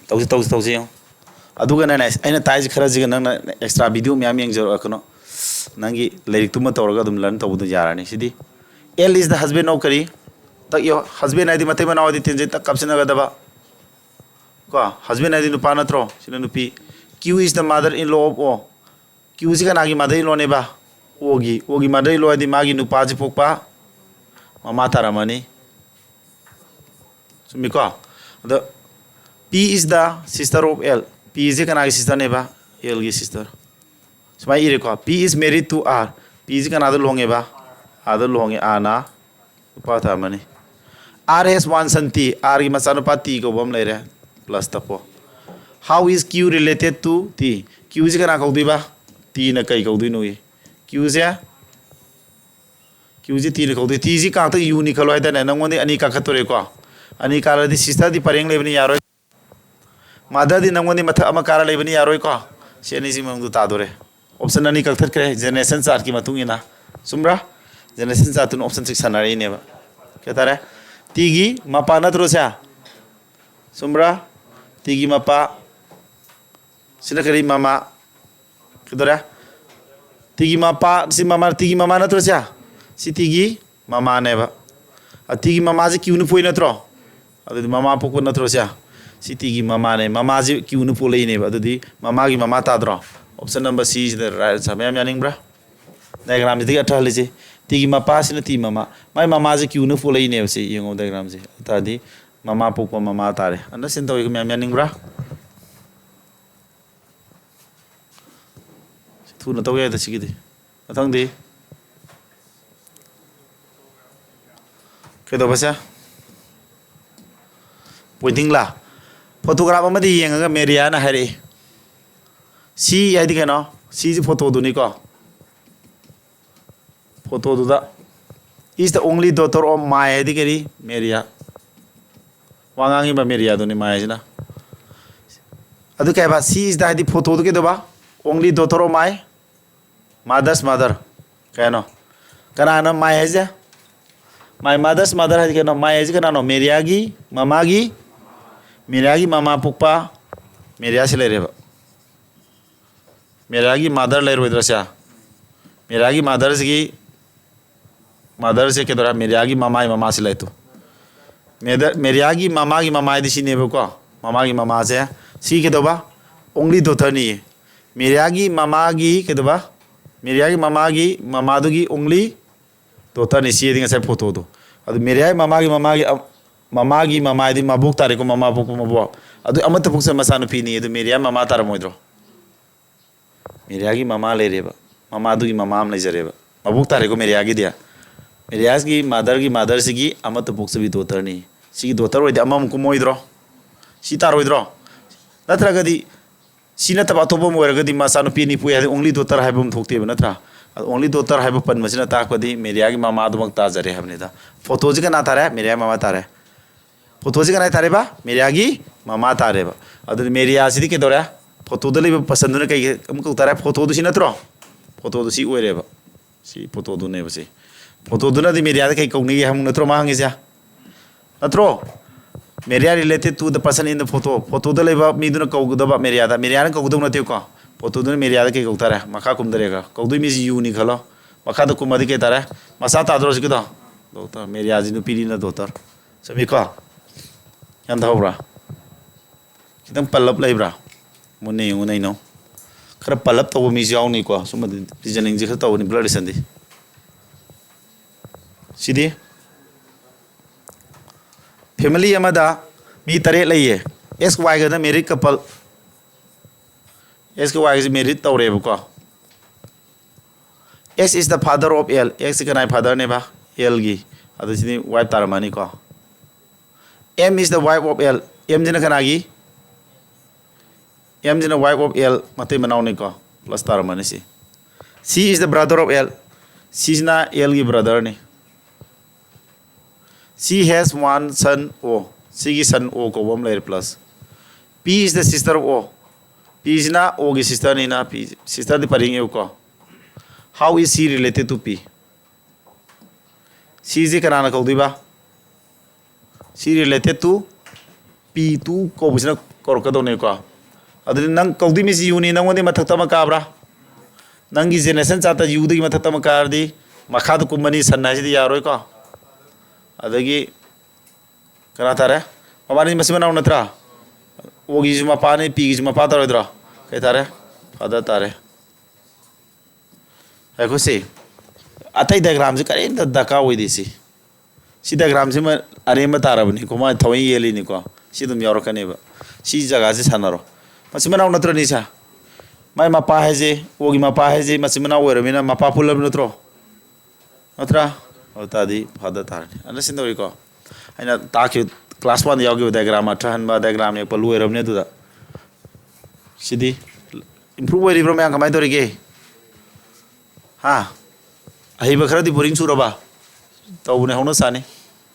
ꯇꯧꯁꯤ, ꯇꯧꯁꯤ, ꯇꯧꯁꯤ, ꯌꯦꯡꯉꯣ꯫ ꯑꯗꯨꯒꯅꯅꯦ, ꯑꯩꯅ ꯇꯥꯛꯏꯁꯦ ꯈꯔꯁꯤꯒ ꯅꯪꯅ extra video ꯃꯌꯥꯝ ꯌꯦꯡꯖꯔꯛꯀꯅꯣ꯫ ꯅꯪꯒꯤ ꯂꯥꯏꯔꯤꯛꯇꯨꯃ ꯇꯧꯔꯒ ꯑꯗꯨꯝ learn ꯇꯧꯕꯗꯣ ꯌꯥꯔꯅꯤ꯫ ꯁꯤꯗꯤ L is the husband of ꯀꯔꯤ? ꯇꯛ ꯌꯣ, husband ꯍꯥꯏꯗꯤ ꯃꯇꯩ ꯃꯅꯥꯎ ꯍꯥꯏꯗꯤ ꯇꯦꯟꯖꯩ ꯇꯛ ꯀꯥꯞꯁꯤꯟꯅꯒꯗꯕ꯫ ꯀꯣ, husband ꯍꯥꯏꯗꯤ ꯅꯨꯄꯥ ꯅꯠꯇ꯭ꯔꯣ? ꯁꯤꯅ ꯅꯨꯄꯤ꯫ Q is the mother in law of O꯫ Q ꯁꯤ ꯀꯅꯥꯒꯤ mother in lawꯅꯦꯕ? Oꯒꯤ꯫ Oꯒꯤ mother in law ꯍꯥꯏꯗꯤ ꯃꯥꯒꯤ ꯅꯨꯄꯥꯁꯤ ꯄꯣꯛꯄ ꯃꯃꯥ ꯇꯥꯔꯝꯃꯅꯤ꯫ ꯆꯨꯝꯃꯤꯀꯣ? ꯑꯗꯣ P is the sister of L꯫ P ꯁꯤ ꯀꯅꯥꯒꯤ sisterꯅꯦꯕ? Lꯒꯤ sister꯫ ꯁꯨꯃꯥꯏꯅ ꯏꯔꯦꯀꯣ, P is married to R꯫ P ꯁꯤ ꯀꯅꯥꯗ ꯂꯨꯍꯣꯡꯉꯦꯕ? Rꯗ ꯂꯨꯍꯣꯡꯉꯦ꯫ Rꯅ ꯅꯨꯄꯥ ꯇꯥꯔꯝꯃꯅꯤ꯫ R has one son T꯫ Rꯒꯤ ꯃꯆꯥꯅꯨꯄꯥ T ꯀꯧꯕ ꯑꯃ ꯂꯩꯔꯦ꯫ Plus ꯇꯞꯄꯣ꯫ How is Q related to T? Q ꯁꯤ ꯀꯅꯥ ꯀꯧꯗꯣꯏꯕ? Tꯅ ꯀꯩ ꯀꯧꯗꯣꯏꯅꯣꯌꯦ? Q ꯁꯦ, Q ꯁꯤ Tꯅ ꯀꯧꯗꯣꯏ꯫ T ꯁꯤ ꯀꯥꯡꯊꯛ Uꯅꯤ ꯈꯜꯂꯣ ꯍꯥꯏꯇꯥꯔꯦ꯫ ꯅꯪꯉꯣꯟꯗ ꯑꯅꯤ ꯀꯥꯈꯠꯇꯣꯔꯦꯀꯣ꯫ ꯑꯅꯤ ꯀꯥꯜꯂꯗꯤ sisterꯗꯤ ꯄꯔꯦꯡ ꯂꯩꯕꯅꯤ, ꯌꯥꯔꯣꯏ꯫ Motherꯗꯤ ꯅꯪꯉꯣꯟꯗꯤ ꯃꯊꯛ ꯑꯃ ꯀꯥꯔ ꯂꯩꯕꯅꯤ, ꯌꯥꯔꯣꯏꯀꯣ꯫ ꯁꯤ ꯑꯅꯤꯁꯤ ꯃꯅꯨꯡꯗ ꯇꯥꯗꯣꯔꯦ꯫ Option ꯑꯅꯤ ꯀꯛꯊꯠꯈ꯭ꯔꯦ, generation chartꯀꯤ ꯃꯇꯨꯡ ꯏꯟꯅ꯫ ꯆꯨꯝꯕ꯭ꯔꯥ? Generation chartꯇꯨꯅ option six ꯁꯥꯟꯅꯔꯛꯏꯅꯦꯕ꯫ ꯀꯩ ꯍꯥꯏꯇꯥꯔꯦ? Tꯒꯤ ꯃꯄꯥ ꯅꯠꯇ꯭ꯔꯣ ꯁꯦ? ꯆꯨꯝꯕ꯭ꯔꯥ? Tꯒꯤ ꯃꯄꯥ꯫ ꯁꯤꯅ ꯀꯔꯤ? ꯃꯃꯥ꯫ ꯀꯩꯗꯧꯔꯦ? Tꯒꯤ ꯃꯄꯥ, ꯁꯤ ꯃꯃꯥ, Tꯒꯤ ꯃꯃꯥ ꯅꯠꯇ꯭ꯔꯣ ꯁꯦ? ꯁꯤ Tꯒꯤ ꯃꯃꯥꯅꯦꯕ꯫ ꯑ, Tꯒꯤ ꯃꯃꯥꯁꯦ Qꯅ ꯄꯣꯛꯏ ꯅꯠꯇ꯭ꯔꯣ? ꯑꯗꯨꯗꯤ ꯃꯃꯥ ꯄꯣꯛꯄ ꯅꯠꯇ꯭ꯔꯣ ꯁꯦ? ꯁꯤ Tꯒꯤ ꯃꯃꯥꯅꯦ꯫ ꯃꯃꯥꯁꯦ Qꯅ ꯄꯣꯛꯂꯛꯏꯅꯦꯕ꯫ ꯑꯗꯨꯗꯤ ꯃꯃꯥꯒꯤ ꯃꯃꯥ ꯇꯥꯗ꯭ꯔꯣ? Option number C ꯁꯤꯗ right answer꯫ ꯃꯌꯥꯝ ꯌꯥꯅꯤꯡꯕ꯭ꯔꯥ? Diagramꯁꯤꯗꯒꯤ ꯑꯔꯊ ꯍꯜꯂꯤꯁꯦ꯫ Tꯒꯤ ꯃꯄꯥꯁꯤꯅ T ꯃꯃꯥ꯫ ꯃꯥꯏ ꯃꯃꯥꯁꯦ Qꯅ ꯄꯣꯛꯂꯛꯏꯅꯦꯕ꯫ ꯁꯤ ꯌꯦꯡꯉꯣ diagramꯁꯦ꯫ ꯑꯗꯨ ꯇꯥꯔꯗꯤ ꯃꯃꯥ ꯄꯣꯛꯄ ꯃꯃꯥ ꯇꯥꯔꯦ꯫ Understand ꯇꯧꯋꯤꯀꯣ? ꯃꯌꯥꯝ ꯌꯥꯅꯤꯡꯕ꯭ꯔꯥ? ꯁꯤ ꯊꯨꯅ ꯇꯧ ꯌꯥꯏꯗ ꯁꯤꯒꯤꯗꯤ꯫ ꯃꯊꯪꯗꯤ꯫ ꯀꯩꯗꯧꯕꯁꯦ? Pointingꯂꯥ? Photograph ꯑꯃꯗꯤ ꯌꯦꯡꯉꯒ ꯃꯦꯔꯤꯌꯥꯅ ꯍꯥꯏꯔꯛꯏ꯫ C ꯍꯥꯏꯗꯤ ꯀꯩꯅꯣ? Cꯁꯤ photoꯗꯨꯅꯤꯀꯣ꯫ Photoꯗꯨꯗ, "Is the only daughter of my" ꯍꯥꯏꯗꯤ ꯀꯔꯤ? ꯃꯦꯔꯤꯌꯥ꯫ ꯋꯥ ꯉꯥꯡꯉꯤꯕ ꯃꯦꯔꯤꯌꯥꯗꯨꯅꯤ my ꯍꯥꯏꯁꯤꯅ꯫ ꯑꯗꯨ ꯀꯩ ꯍꯥꯏꯕ? "She is the" ꯍꯥꯏꯗꯤ photoꯗꯨ ꯀꯩꯗꯧꯕ? "Only daughter of my mother's mother." ꯀꯩ ꯍꯥꯏꯅꯣ? ꯀꯅꯥꯅꯣ my ꯍꯥꯏꯁꯦ? "My mother's mother" ꯍꯥꯏꯗꯤ ꯀꯩꯅꯣ? My ꯍꯥꯏꯁꯦ ꯀꯅꯥꯅꯣ? ꯃꯦꯔꯤꯌꯥꯒꯤ ꯃꯃꯥꯒꯤ, ꯃꯦꯔꯤꯌꯥꯒꯤ ꯃꯃꯥ ꯄꯣꯛꯄ ꯃꯦꯔꯤꯌꯥꯁꯤ ꯂꯩꯔꯦꯕ꯫ ꯃꯦꯔꯤꯌꯥꯒꯤ ꯃꯥꯗꯔ ꯂꯩꯔꯣꯏꯗ꯭ꯔꯥ ꯁꯦ? ꯃꯦꯔꯤꯌꯥꯒꯤ ꯃꯥꯗꯔꯁꯤꯒꯤ, ꯃꯥꯗꯔꯁꯦ ꯀꯩꯗꯧꯔꯦ? ꯃꯦꯔꯤꯌꯥꯒꯤ ꯃꯃꯥꯒꯤ ꯃꯃꯥꯁꯤ ꯂꯩꯇꯣ꯫ ꯃꯦꯗ-, ꯃꯦꯔꯤꯌꯥꯒꯤ ꯃꯃꯥꯒꯤ ꯃꯃꯥ ꯍꯥꯏꯗꯤ ꯁꯤꯅꯦꯕꯀꯣ꯫ ꯃꯃꯥꯒꯤ ꯃꯃꯥꯁꯦ ꯁꯤ ꯀꯩꯗꯧꯕ? ꯑꯣꯡꯂꯤ ꯗꯣꯇꯔꯅꯤ꯫ ꯃꯦꯔꯤꯌꯥꯒꯤ ꯃꯃꯥꯒꯤ ꯀꯩꯗꯧꯕ? ꯃꯦꯔꯤꯌꯥꯒꯤ ꯃꯃꯥꯒꯤ ꯃꯃꯥꯗꯨꯒꯤ ꯑꯣꯡꯂꯤ ꯗꯣꯇꯔꯅꯤ꯫ ꯁꯤ ꯍꯥꯏꯗꯤ ꯉꯁꯥꯏ ꯐꯣꯇꯣꯗꯣ꯫ ꯑꯗꯨ ꯃꯦꯔꯤꯌꯥꯒꯤ ꯃꯃꯥꯒꯤ ꯃꯃꯥꯒꯤ ꯑ-, ꯃꯃꯥꯒꯤ ꯃꯃꯥ ꯍꯥꯏꯗꯤ ꯃꯕꯣꯛ ꯇꯥꯔꯦꯀꯣ, ꯃꯃꯥ ꯄꯣꯛꯄ ꯃꯕꯣꯛ꯫ ꯑꯗꯨ ꯑꯃꯠꯇ ꯄꯣꯛꯆ ꯃꯆꯥꯅꯨꯄꯤꯅꯤ꯫ ꯑꯗꯨ ꯃꯦꯔꯤꯌꯥ ꯃꯃꯥ ꯇꯥꯔꯝꯃꯣꯏꯗ꯭ꯔꯣ? ꯃꯦꯔꯤꯌꯥꯒꯤ ꯃꯃꯥ ꯂꯩꯔꯦꯕ, ꯃꯃꯥꯗꯨꯒꯤ ꯃꯃꯥ ꯑꯃ ꯂꯩꯖꯔꯦꯕ, ꯃꯕꯣꯛ ꯇꯥꯔꯦꯀꯣ ꯃꯦꯔꯤꯌꯥꯒꯤꯗꯤ꯫ ꯃꯦꯔꯤꯌꯥꯒꯤ ꯃꯥꯗꯔꯒꯤ ꯃꯥꯗꯔꯁꯤꯒꯤ ꯑꯃꯠꯇ ꯄꯣꯛꯆꯕꯤ ꯗꯣꯇꯔꯅꯤ꯫ ꯁꯤꯒꯤ ꯗꯣꯇꯔ ꯑꯣꯏꯗꯤ ꯑꯃꯃꯨꯛ ꯀꯨꯝꯃꯣꯏꯗ꯭ꯔꯣ? ꯁꯤ ꯇꯥꯔꯣꯏꯗ꯭ꯔꯣ? ꯅꯠꯇ꯭ꯔꯒꯗꯤ ꯁꯤ ꯅꯠꯇꯕ ꯑꯇꯣꯞꯄ ꯑꯃ ꯑꯣꯏꯔꯒꯗꯤ ꯃꯆꯥꯅꯨꯄꯤ ꯑꯅꯤ ꯄꯣꯛꯏ ꯍꯥꯏꯗꯤ ꯑꯣꯡꯂꯤ ꯗꯣꯇꯔ ꯍꯥꯏꯕ ꯑꯃ ꯊꯣꯛꯇꯦꯕ, ꯅꯠꯇ꯭ꯔꯥ? ꯑꯗꯣ ꯑꯣꯡꯂꯤ ꯗꯣꯇꯔ ꯍꯥꯏꯕ ꯄꯟꯕꯁꯤꯅ ꯇꯥꯛꯄꯗꯤ ꯃꯦꯔꯤꯌꯥꯒꯤ ꯃꯃꯥꯗꯨꯃꯛ ꯇꯥꯖꯔꯦ ꯍꯥꯏꯕꯅꯤꯗ꯫ ꯐꯣꯇꯣꯁꯤ ꯀꯅꯥ ꯇꯥꯔꯦ? ꯃꯦꯔꯤꯌꯥꯒꯤ ꯃꯃꯥ ꯇꯥꯔꯦ꯫ ꯐꯣꯇꯣꯁꯤ ꯀꯅꯥ ꯇꯥꯔꯦꯕ? ꯃꯦꯔꯤꯌꯥꯒꯤ ꯃꯃꯥ ꯇꯥꯔꯦꯕ꯫ ꯑꯗꯨꯗꯤ ꯃꯦꯔꯤꯌꯥꯁꯤꯗꯤ ꯀꯩꯗꯧꯔꯦ? ꯐꯣꯇꯣꯗ ꯂꯩꯕ ꯄꯁꯟꯗꯨꯅ ꯀꯩ ꯑꯃꯨꯛ ꯀꯧ ꯇꯥꯔꯦ? ꯐꯣꯇꯣꯗꯨ ꯁꯤ ꯅꯠꯇ꯭ꯔꯣ? ꯐꯣꯇꯣꯗꯨ ꯁꯤ ꯑꯣꯏꯔꯦꯕ꯫ ꯁꯤ ꯐꯣꯇꯣꯗꯨꯅꯦꯕ ꯁꯤ꯫ ꯐꯣꯇꯣꯗꯨꯅꯗꯤ ꯃꯦꯔꯤꯌꯥꯗ ꯀꯩ ꯀꯧꯅꯤꯒꯦ ꯍꯥꯏꯕ ꯅꯠꯇ꯭ꯔꯣ ꯃꯥ ꯍꯪꯉꯤꯁꯦ? ꯅꯠꯇ꯭ꯔꯣ? Meria related to the person in the photo. ꯐꯣꯇꯣꯗ ꯂꯩꯕ ꯃꯤꯗꯨꯅ ꯀꯧꯒꯗꯕ ꯃꯦꯔꯤꯌꯥꯗ, ꯃꯦꯔꯤꯌꯥꯅ ꯀꯧꯒꯗꯕ ꯅꯠꯇꯦꯀꯣ꯫ ꯐꯣꯇꯣꯗꯨꯅ ꯃꯦꯔꯤꯌꯥꯗ ꯀꯩ ꯀꯧ ꯇꯥꯔꯦ? ꯃꯈꯥ ꯀꯨꯝꯊꯔꯦꯒ ꯀꯧꯗꯣꯏ ꯃꯤꯁꯤ ꯌꯨꯅꯤ ꯈꯜꯂꯣ꯫ ꯃꯈꯥꯗ ꯀꯨꯝꯃꯗꯤ ꯀꯩ ꯇꯥꯔꯦ? ꯃꯆꯥ ꯇꯥꯗ꯭ꯔꯣ ꯍꯧꯖꯤꯛꯀꯤꯗꯣ? ꯗꯣꯛꯇꯔ꯫ ꯃꯦꯔꯤꯌꯥꯁꯤ ꯅꯨꯄꯤꯅꯤꯅ ꯗꯣꯛꯇꯔ꯫ ꯆꯨꯝꯃꯤꯀꯣ? ꯒ꯭ꯌꯥꯟ ꯇꯥꯍꯧꯕ꯭ꯔꯥ? ꯈꯤꯇꯪ ꯄꯜꯂꯞ ꯂꯩꯕ꯭ꯔꯥ? ꯃꯨꯟꯅ ꯌꯦꯡꯉꯨꯅꯦ ꯏꯅꯥꯎ꯫ ꯈꯔ ꯄꯜꯂꯞ ꯇꯧꯕ ꯃꯤꯁꯨ ꯌꯥꯎꯅꯤꯀꯣ꯫ ꯁꯨꯝꯕꯗꯤ reasoningꯁꯦ ꯈꯔ ꯇꯧꯕꯅꯤ blood relationꯗꯤ꯫ ꯁꯤꯗꯤ family ꯑꯃꯗ ꯃꯤ ꯇꯔꯦꯠ ꯂꯩꯌꯦ꯫ X, Yꯒꯅ married couple꯫ X ꯀ Yꯒꯁꯦ married ꯇꯧꯔꯦꯕꯀꯣ꯫ X is the father of L꯫ X ꯁꯤ ꯀꯅꯥꯒꯤ fatherꯅꯦꯕ? Lꯒꯤ꯫ ꯑꯗꯨ ꯁꯤꯗꯤ wife ꯇꯥꯔꯝꯃꯅꯤꯀꯣ꯫ M is the wife of L꯫ Mꯁꯤꯅ ꯀꯅꯥꯒꯤ? Mꯁꯤꯅ wife of L, ꯃꯇꯩ ꯃꯅꯥꯎꯅꯤꯀꯣ꯫ Plus ꯇꯥꯔꯝꯃꯅꯤ ꯁꯤ꯫ C is the brother of L꯫ Cꯁꯤꯅ Lꯒꯤ brotherꯅꯤ꯫ C has one son O꯫ Cꯒꯤ son O ꯀꯧꯕ ꯑꯃ ꯂꯩꯔꯦ plus꯫ P is the sister of O꯫ Pꯁꯤꯅ Oꯒꯤ sisterꯅꯤꯅ P, sisterꯗꯤ ꯄꯔꯤꯡ ꯏꯌꯨꯀꯣ꯫ How is C related to P? Cꯁꯤ ꯀꯅꯥꯅ ꯀꯧꯗꯣꯏꯕ? C related to P two ꯀꯧꯕꯁꯤꯅ ꯀꯧꯔꯛꯀꯗꯧꯅꯦꯀꯣ꯫ ꯑꯗꯨꯗꯤ ꯅꯪ ꯀꯧꯗꯣꯏ ꯃꯤꯁꯤ ꯌꯨꯅꯤ, ꯅꯪꯉꯣꯟꯗꯩ ꯃꯊꯛꯇ ꯑꯃ ꯀꯥꯕ꯭ꯔꯥ? ꯅꯪꯒꯤ generation chart ꯇ ꯌꯨꯗꯒꯤ ꯃꯊꯛꯇ ꯑꯃ ꯀꯥꯔꯗꯤ ꯃꯈꯥꯗ ꯀꯨꯝꯃꯅꯤ, ꯁꯟ ꯍꯥꯏꯁꯤꯗꯤ ꯌꯥꯔꯣꯏꯀꯣ꯫ ꯑꯗꯒꯤ ꯀꯅꯥ ꯇꯥꯔꯦ? ꯃꯕꯥꯅꯤ ꯃꯆꯤꯟ ꯃꯅꯥꯎ ꯅꯠꯇ꯭ꯔꯥ? ꯑꯣꯒꯤꯁꯨ ꯃꯄꯥꯅꯤ, ꯄꯤꯒꯤꯁꯨ ꯃꯄꯥ ꯇꯧꯔꯣꯏꯗ꯭ꯔꯣ? ꯀꯩ ꯇꯥꯔꯦ? ꯐꯥꯗꯔ ꯇꯥꯔꯦ꯫ ꯉꯥꯏꯈꯣ ꯁꯤ꯫ ꯑꯇꯩ diagram ꯁꯦ ꯀꯔꯤꯝꯇ ꯗꯔꯀꯥꯔ ꯑꯣꯏꯗꯦ ꯁꯤ꯫ ꯁꯤ diagram ꯁꯤꯃ ꯑꯔꯦꯝꯕ ꯇꯥꯔꯕꯅꯤꯀꯣ, ꯃꯥ ꯊꯑꯣꯏ ꯌꯦꯜꯂꯤꯅꯤꯀꯣ꯫ ꯁꯤ ꯑꯗꯨꯝ ꯌꯥꯎꯔꯛꯀꯅꯦꯕ꯫ ꯁꯤ ꯖꯒꯥꯁꯦ ꯁꯥꯟꯅꯔꯣ꯫ ꯃꯆꯤꯟ ꯃꯅꯥꯎ ꯅꯠꯇ꯭ꯔꯅꯤ ꯁꯥ? ꯃꯥꯏ ꯃꯄꯥ ꯍꯥꯏꯁꯦ, ꯑꯣꯒꯤ ꯃꯄꯥ ꯍꯥꯏꯁꯦ ꯃꯆꯤꯟ ꯃꯅꯥꯎ ꯑꯣꯏꯔꯕꯅꯤꯅ ꯃꯄꯥ ꯄꯨꯜꯂꯕ ꯅꯠꯇ꯭ꯔꯣ? ꯅꯠꯇ꯭ꯔꯥ? ꯑꯗꯨ ꯇꯥꯔꯗꯤ ꯐꯥꯗꯔ ꯇꯥꯔꯅꯤ꯫ Understand ꯇꯧꯔꯤꯀꯣ? ꯑꯩꯅ ꯇꯥꯛꯈꯤꯕ class one ꯗ ꯌꯥꯎꯈꯤꯕ diagram ꯑꯔꯊ ꯍꯟꯕ, diagram ꯌꯦꯛꯄ ꯂꯣꯏꯔꯕꯅꯦ ꯑꯗꯨꯗ꯫ ꯁꯤꯗꯤ improve ꯑꯣꯏꯔꯤꯕ꯭ꯔꯣ ꯃꯌꯥꯝ? ꯀꯃꯥꯏꯅ ꯇꯧꯔꯤꯒꯦ? ꯍꯥ? ꯑꯍꯩꯕ ꯈꯔꯗꯤ boring ꯆꯨꯔꯕ? ꯇꯧꯕꯅꯦ, ꯍꯧꯅ ꯁꯥꯅꯤ꯫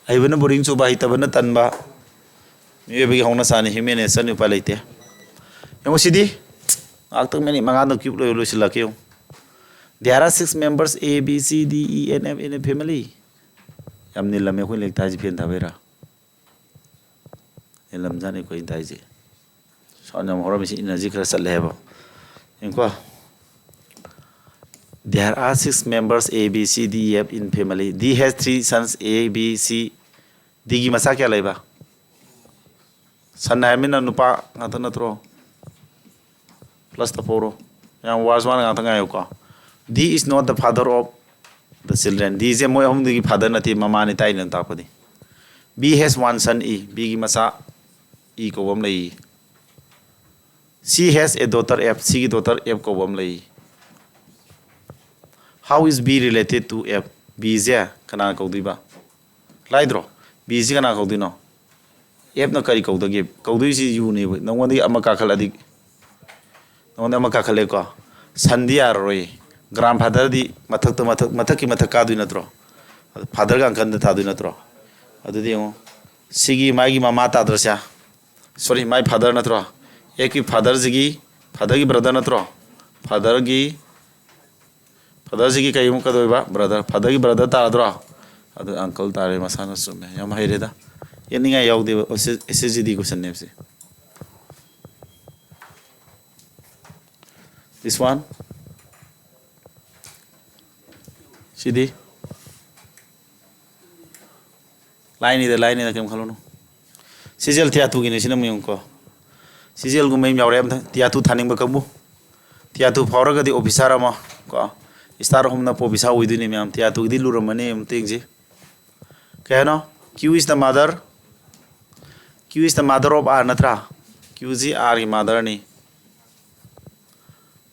ꯑꯍꯩꯕꯅ boring ꯆꯨꯕ, ꯍꯩꯇꯕꯅ ꯇꯟꯕ꯫ ꯃꯤꯑꯣꯏꯕꯒꯤ ꯍꯧꯅ ꯁꯥꯅꯤ, human nature ꯅꯤ, ꯎꯄꯥꯏ ꯂꯩꯇꯦ꯫ ꯌꯦꯡꯉꯣ ꯁꯤꯗꯤ꯫ ꯉꯥꯏꯍꯥꯛꯇꯪ minute ꯃꯉꯥꯗꯪ cube ꯂꯣꯏ-, ꯂꯣꯏꯁꯤꯜꯂꯛꯀꯦ ꯌꯦꯡꯉꯣ꯫ There are six members, A, B, C, D, E, and F in a family. ꯌꯥꯝ ꯅꯤꯜꯂꯝꯃꯦ ꯑꯩꯈꯣꯏ ꯂꯥꯏꯔꯤꯛ ꯇꯥꯛꯏꯁꯦ, fan ꯊꯥꯕꯩꯔꯥ? ꯅꯤꯜꯂꯝꯖꯥꯠꯅꯤ ꯑꯩꯈꯣꯏ ꯇꯥꯛꯏꯁꯦ꯫ Sound ꯌꯥꯝ ꯍꯧꯔꯝꯃꯤꯁꯤ, energy ꯈꯔ ꯆꯠꯂꯦ ꯍꯥꯏꯕ꯫ ꯌꯦꯡꯉꯨꯀꯣ꯫ There are six members, A, B, C, D, E, F in family. D has three sons, A, B, C, D ꯒꯤ ꯃꯆꯥ ꯀꯌꯥ ꯂꯩꯕ? ꯁꯟ ꯍꯥꯏꯔꯃꯤꯅ ꯅꯨꯄꯥ ꯉꯥꯛꯇ ꯅꯠꯇ꯭ꯔꯣ? Plus ꯇꯧꯊꯣꯛꯎꯔꯣ꯫ ꯌꯥꯝ ꯋꯥꯔꯁ ꯋꯥꯅ ꯉꯥꯛꯇ ꯉꯥꯏꯌꯨꯀꯣ꯫ D is not the father of the children. D ꯁꯦ ꯃꯣꯏ ꯑꯍꯨꯝꯗꯨꯒꯤ father ꯅꯠꯇꯦ, ꯃꯃꯥꯅꯤ ꯇꯥꯛꯏꯅꯦꯅ ꯇꯥꯛꯄꯗꯤ꯫ B has one son, E. B ꯒꯤ ꯃꯆꯥ E ꯀꯧꯕ ꯑꯃ ꯂꯩ꯫ C has a daughter, F. C ꯒꯤ daughter F ꯀꯧꯕ ꯑꯃ ꯂꯩ꯫ How is B related to F? B ꯁꯦ ꯀꯅꯥꯅ ꯀꯧꯗꯣꯏꯕ? ꯂꯥꯏꯗ꯭ꯔꯣ? B ꯁꯤ ꯀꯅꯥ ꯀꯧꯗꯣꯏꯅꯣ? F ꯅ ꯀꯔꯤ ꯀꯧꯗꯒꯦ? ꯀꯧꯗꯣꯏꯁꯤ U ꯅꯦꯕ꯫ ꯅꯉꯣꯟꯗꯒꯤ ꯑꯃ ꯀꯥꯈꯠꯂꯗꯤ, ꯅꯉꯣꯟꯗ ꯑꯃ ꯀꯥꯈꯠꯂꯦꯀꯣ? Son ꯗꯤ ꯌꯥꯔꯔꯣꯏ꯫ Grandfather ꯗꯤ ꯃꯊꯛꯇ, ꯃꯊꯛ, ꯃꯊꯛꯀꯤ ꯃꯊꯛ ꯀꯥꯗꯣꯏ ꯅꯠꯇ꯭ꯔꯣ? Father ꯒ uncle ꯗ ꯊꯥꯗꯣꯏ ꯅꯠꯇ꯭ꯔꯣ? ꯑꯗꯨꯗꯤ ꯌꯦꯡꯉꯣ, ꯁꯤꯒꯤ ꯃꯥꯒꯤ ꯃꯃꯥ ꯇꯥꯗ꯭ꯔꯁꯦ? Sorry, ꯃꯥꯏ father ꯅꯠꯇ꯭ꯔꯣ? F ꯀꯤ father ꯁꯤꯒꯤ, father ꯒꯤ brother ꯅꯠꯇ꯭ꯔꯣ? Father ꯒꯤ Father ꯁꯤꯒꯤ ꯀꯩ ꯑꯃꯨꯛ ꯀꯩꯗꯧꯕ? Brother꯫ Father ꯒꯤ brother ꯇꯥꯔꯗ꯭ꯔꯣ? ꯑꯗꯨ uncle ꯇꯥꯔꯦ, ꯃꯁꯥꯅ ꯆꯨꯝꯃꯦ꯫ ꯌꯥꯝ ꯍꯩꯔꯦꯗ꯫ ꯌꯦꯠꯅꯤꯡꯉꯥꯏ ꯌꯥꯎꯗꯦꯕ꯫ ꯑꯦꯁ ꯑꯦꯁ ꯖꯤ ꯗꯤ question ꯅꯦꯕ ꯁꯤ꯫ This one. ꯁꯤꯗꯤ ꯂꯥꯏꯅꯤꯗ, ꯂꯥꯏꯅꯤꯗ, ꯀꯩꯝ ꯈꯜꯂꯨꯅꯨ꯫ ꯁꯤꯖꯦꯜ ꯇꯤꯌꯥ ꯇꯨꯒꯤꯅꯦ, ꯁꯤꯅ ꯑꯃꯨꯛ ꯌꯦꯡꯉꯨꯀꯣ꯫ ꯁꯤꯖꯦꯜꯒꯨꯝꯕ ꯑꯃ ꯌꯥꯎꯔꯦ꯫ ꯑꯝꯇ ꯇꯤꯌꯥ ꯇꯨ ꯊꯥꯅꯤꯡꯕ ꯀꯥꯡꯕꯨ, ꯇꯤꯌꯥ ꯇꯨ ꯐꯥꯎꯔꯒꯗꯤ officer ꯑꯃ ꯀꯣ, star ꯑꯍꯨꯝꯅ officer ꯑꯣꯏꯗꯣꯏꯅꯤ ꯃꯌꯥꯝ꯫ ꯇꯤꯌꯥ ꯇꯨꯒꯤꯗꯤ ꯂꯨꯔꯝꯃꯅꯤ, ꯑꯝꯇ ꯌꯦꯡꯁꯤ꯫ ꯀꯩ ꯍꯥꯏꯅꯣ? Q is the mother, Q is the mother of R ꯅꯠꯇ꯭ꯔꯥ? Q ꯁꯤ R ꯒꯤ mother ꯅꯤ꯫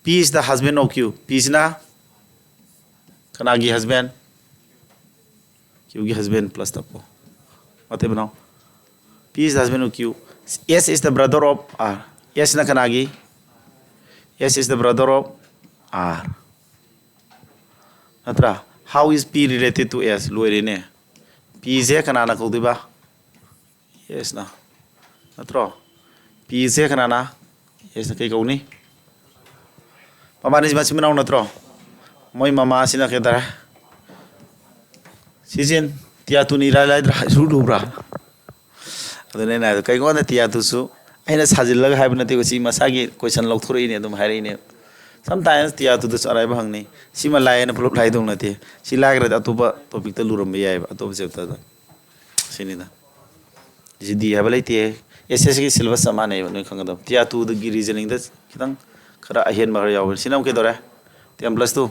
P is the husband of Q. P ꯁꯤꯅ ꯀꯅꯥꯒꯤ husband? Q ꯒꯤ husband plus ꯇꯞꯄꯣ꯫ ꯃꯇꯩ ꯃꯅꯥꯎ꯫ P is the husband of Q. S is the brother of R. S ꯅ ꯀꯅꯥꯒꯤ? S is the brother of R. ꯅꯠꯇ꯭ꯔꯥ? How is P related to S? ꯂꯣꯏꯔꯦꯅꯦ꯫ P ꯁꯦ ꯀꯅꯥꯅ ꯀꯧꯗꯣꯏꯕ? S ꯅ꯫ ꯅꯠꯇ꯭ꯔꯣ? P ꯁꯦ ꯀꯅꯥꯅ? S ꯅ꯫ ꯀꯩ ꯀꯧꯅꯤ? ꯃꯕꯥꯅꯤꯁꯤ ꯃꯆꯤꯟ ꯃꯅꯥꯎ ꯅꯠꯇ꯭ꯔꯣ? ꯃꯣꯏ ꯃꯃꯥꯁꯤꯅ ꯀꯩ ꯇꯥꯔꯦ? ꯁꯤꯖꯤꯟ, ꯇꯤꯌꯥ ꯇꯨꯅꯤ ꯏꯔꯥꯏ ꯂꯥꯏꯗ꯭ꯔꯥ? ꯏꯔꯨ ꯂꯨꯕ꯭ꯔꯥ? ꯑꯗꯨꯅꯦ ꯑꯩꯅ ꯍꯥꯏꯗꯣ, ꯀꯩꯒꯤꯅꯣꯗ ꯇꯤꯌꯥ ꯇꯨꯁꯨ ꯑꯩꯅ ꯁꯥꯖꯤꯜꯂꯒ ꯍꯥꯏꯕ ꯅꯠꯇꯦꯀꯣ, ꯁꯤ ꯃꯁꯥꯒꯤ question ꯂꯧꯊꯣꯔꯛꯏꯅꯦ, ꯑꯗꯨꯝ ꯍꯥꯏꯔꯛꯏꯅꯦ꯫ Sometimes ꯇꯤꯌꯥ ꯇꯨꯗꯁꯨ ꯑꯔꯥꯏꯕ ꯍꯪꯅꯤ꯫ ꯁꯤꯃ ꯂꯥꯏ ꯍꯥꯏꯅ ꯄꯨꯂꯞ ꯂꯥꯏꯗꯧ ꯅꯠꯇꯦ꯫ ꯁꯤ ꯂꯥꯏꯈ꯭ꯔꯗꯤ ꯑꯇꯣꯞꯄ topic ꯇ ꯂꯨꯔꯝꯕ ꯌꯥꯏꯑꯕ, ꯑꯇꯣꯞꯄ chapter ꯗ꯫ ꯁꯤꯅꯤꯗ꯫ ꯁꯤ D ꯍꯥꯏꯕ ꯂꯩꯇꯦ꯫ S S C ꯒꯤ syllabus ꯆꯞ ꯃꯥꯟꯅꯩꯕ, ꯅꯣꯏ ꯈꯪꯒꯗꯕ꯫ ꯇꯤꯌꯥ ꯇꯨꯗꯒꯤ reasoning ꯗ ꯈꯤꯇꯪ ꯈꯔ ꯑꯍꯦꯟꯕ ꯈꯔ ꯌꯥꯎꯕꯅꯤ꯫ ꯁꯤꯅ ꯑꯃꯨꯛ ꯀꯩꯗꯧꯔꯦ? Ten plus two꯫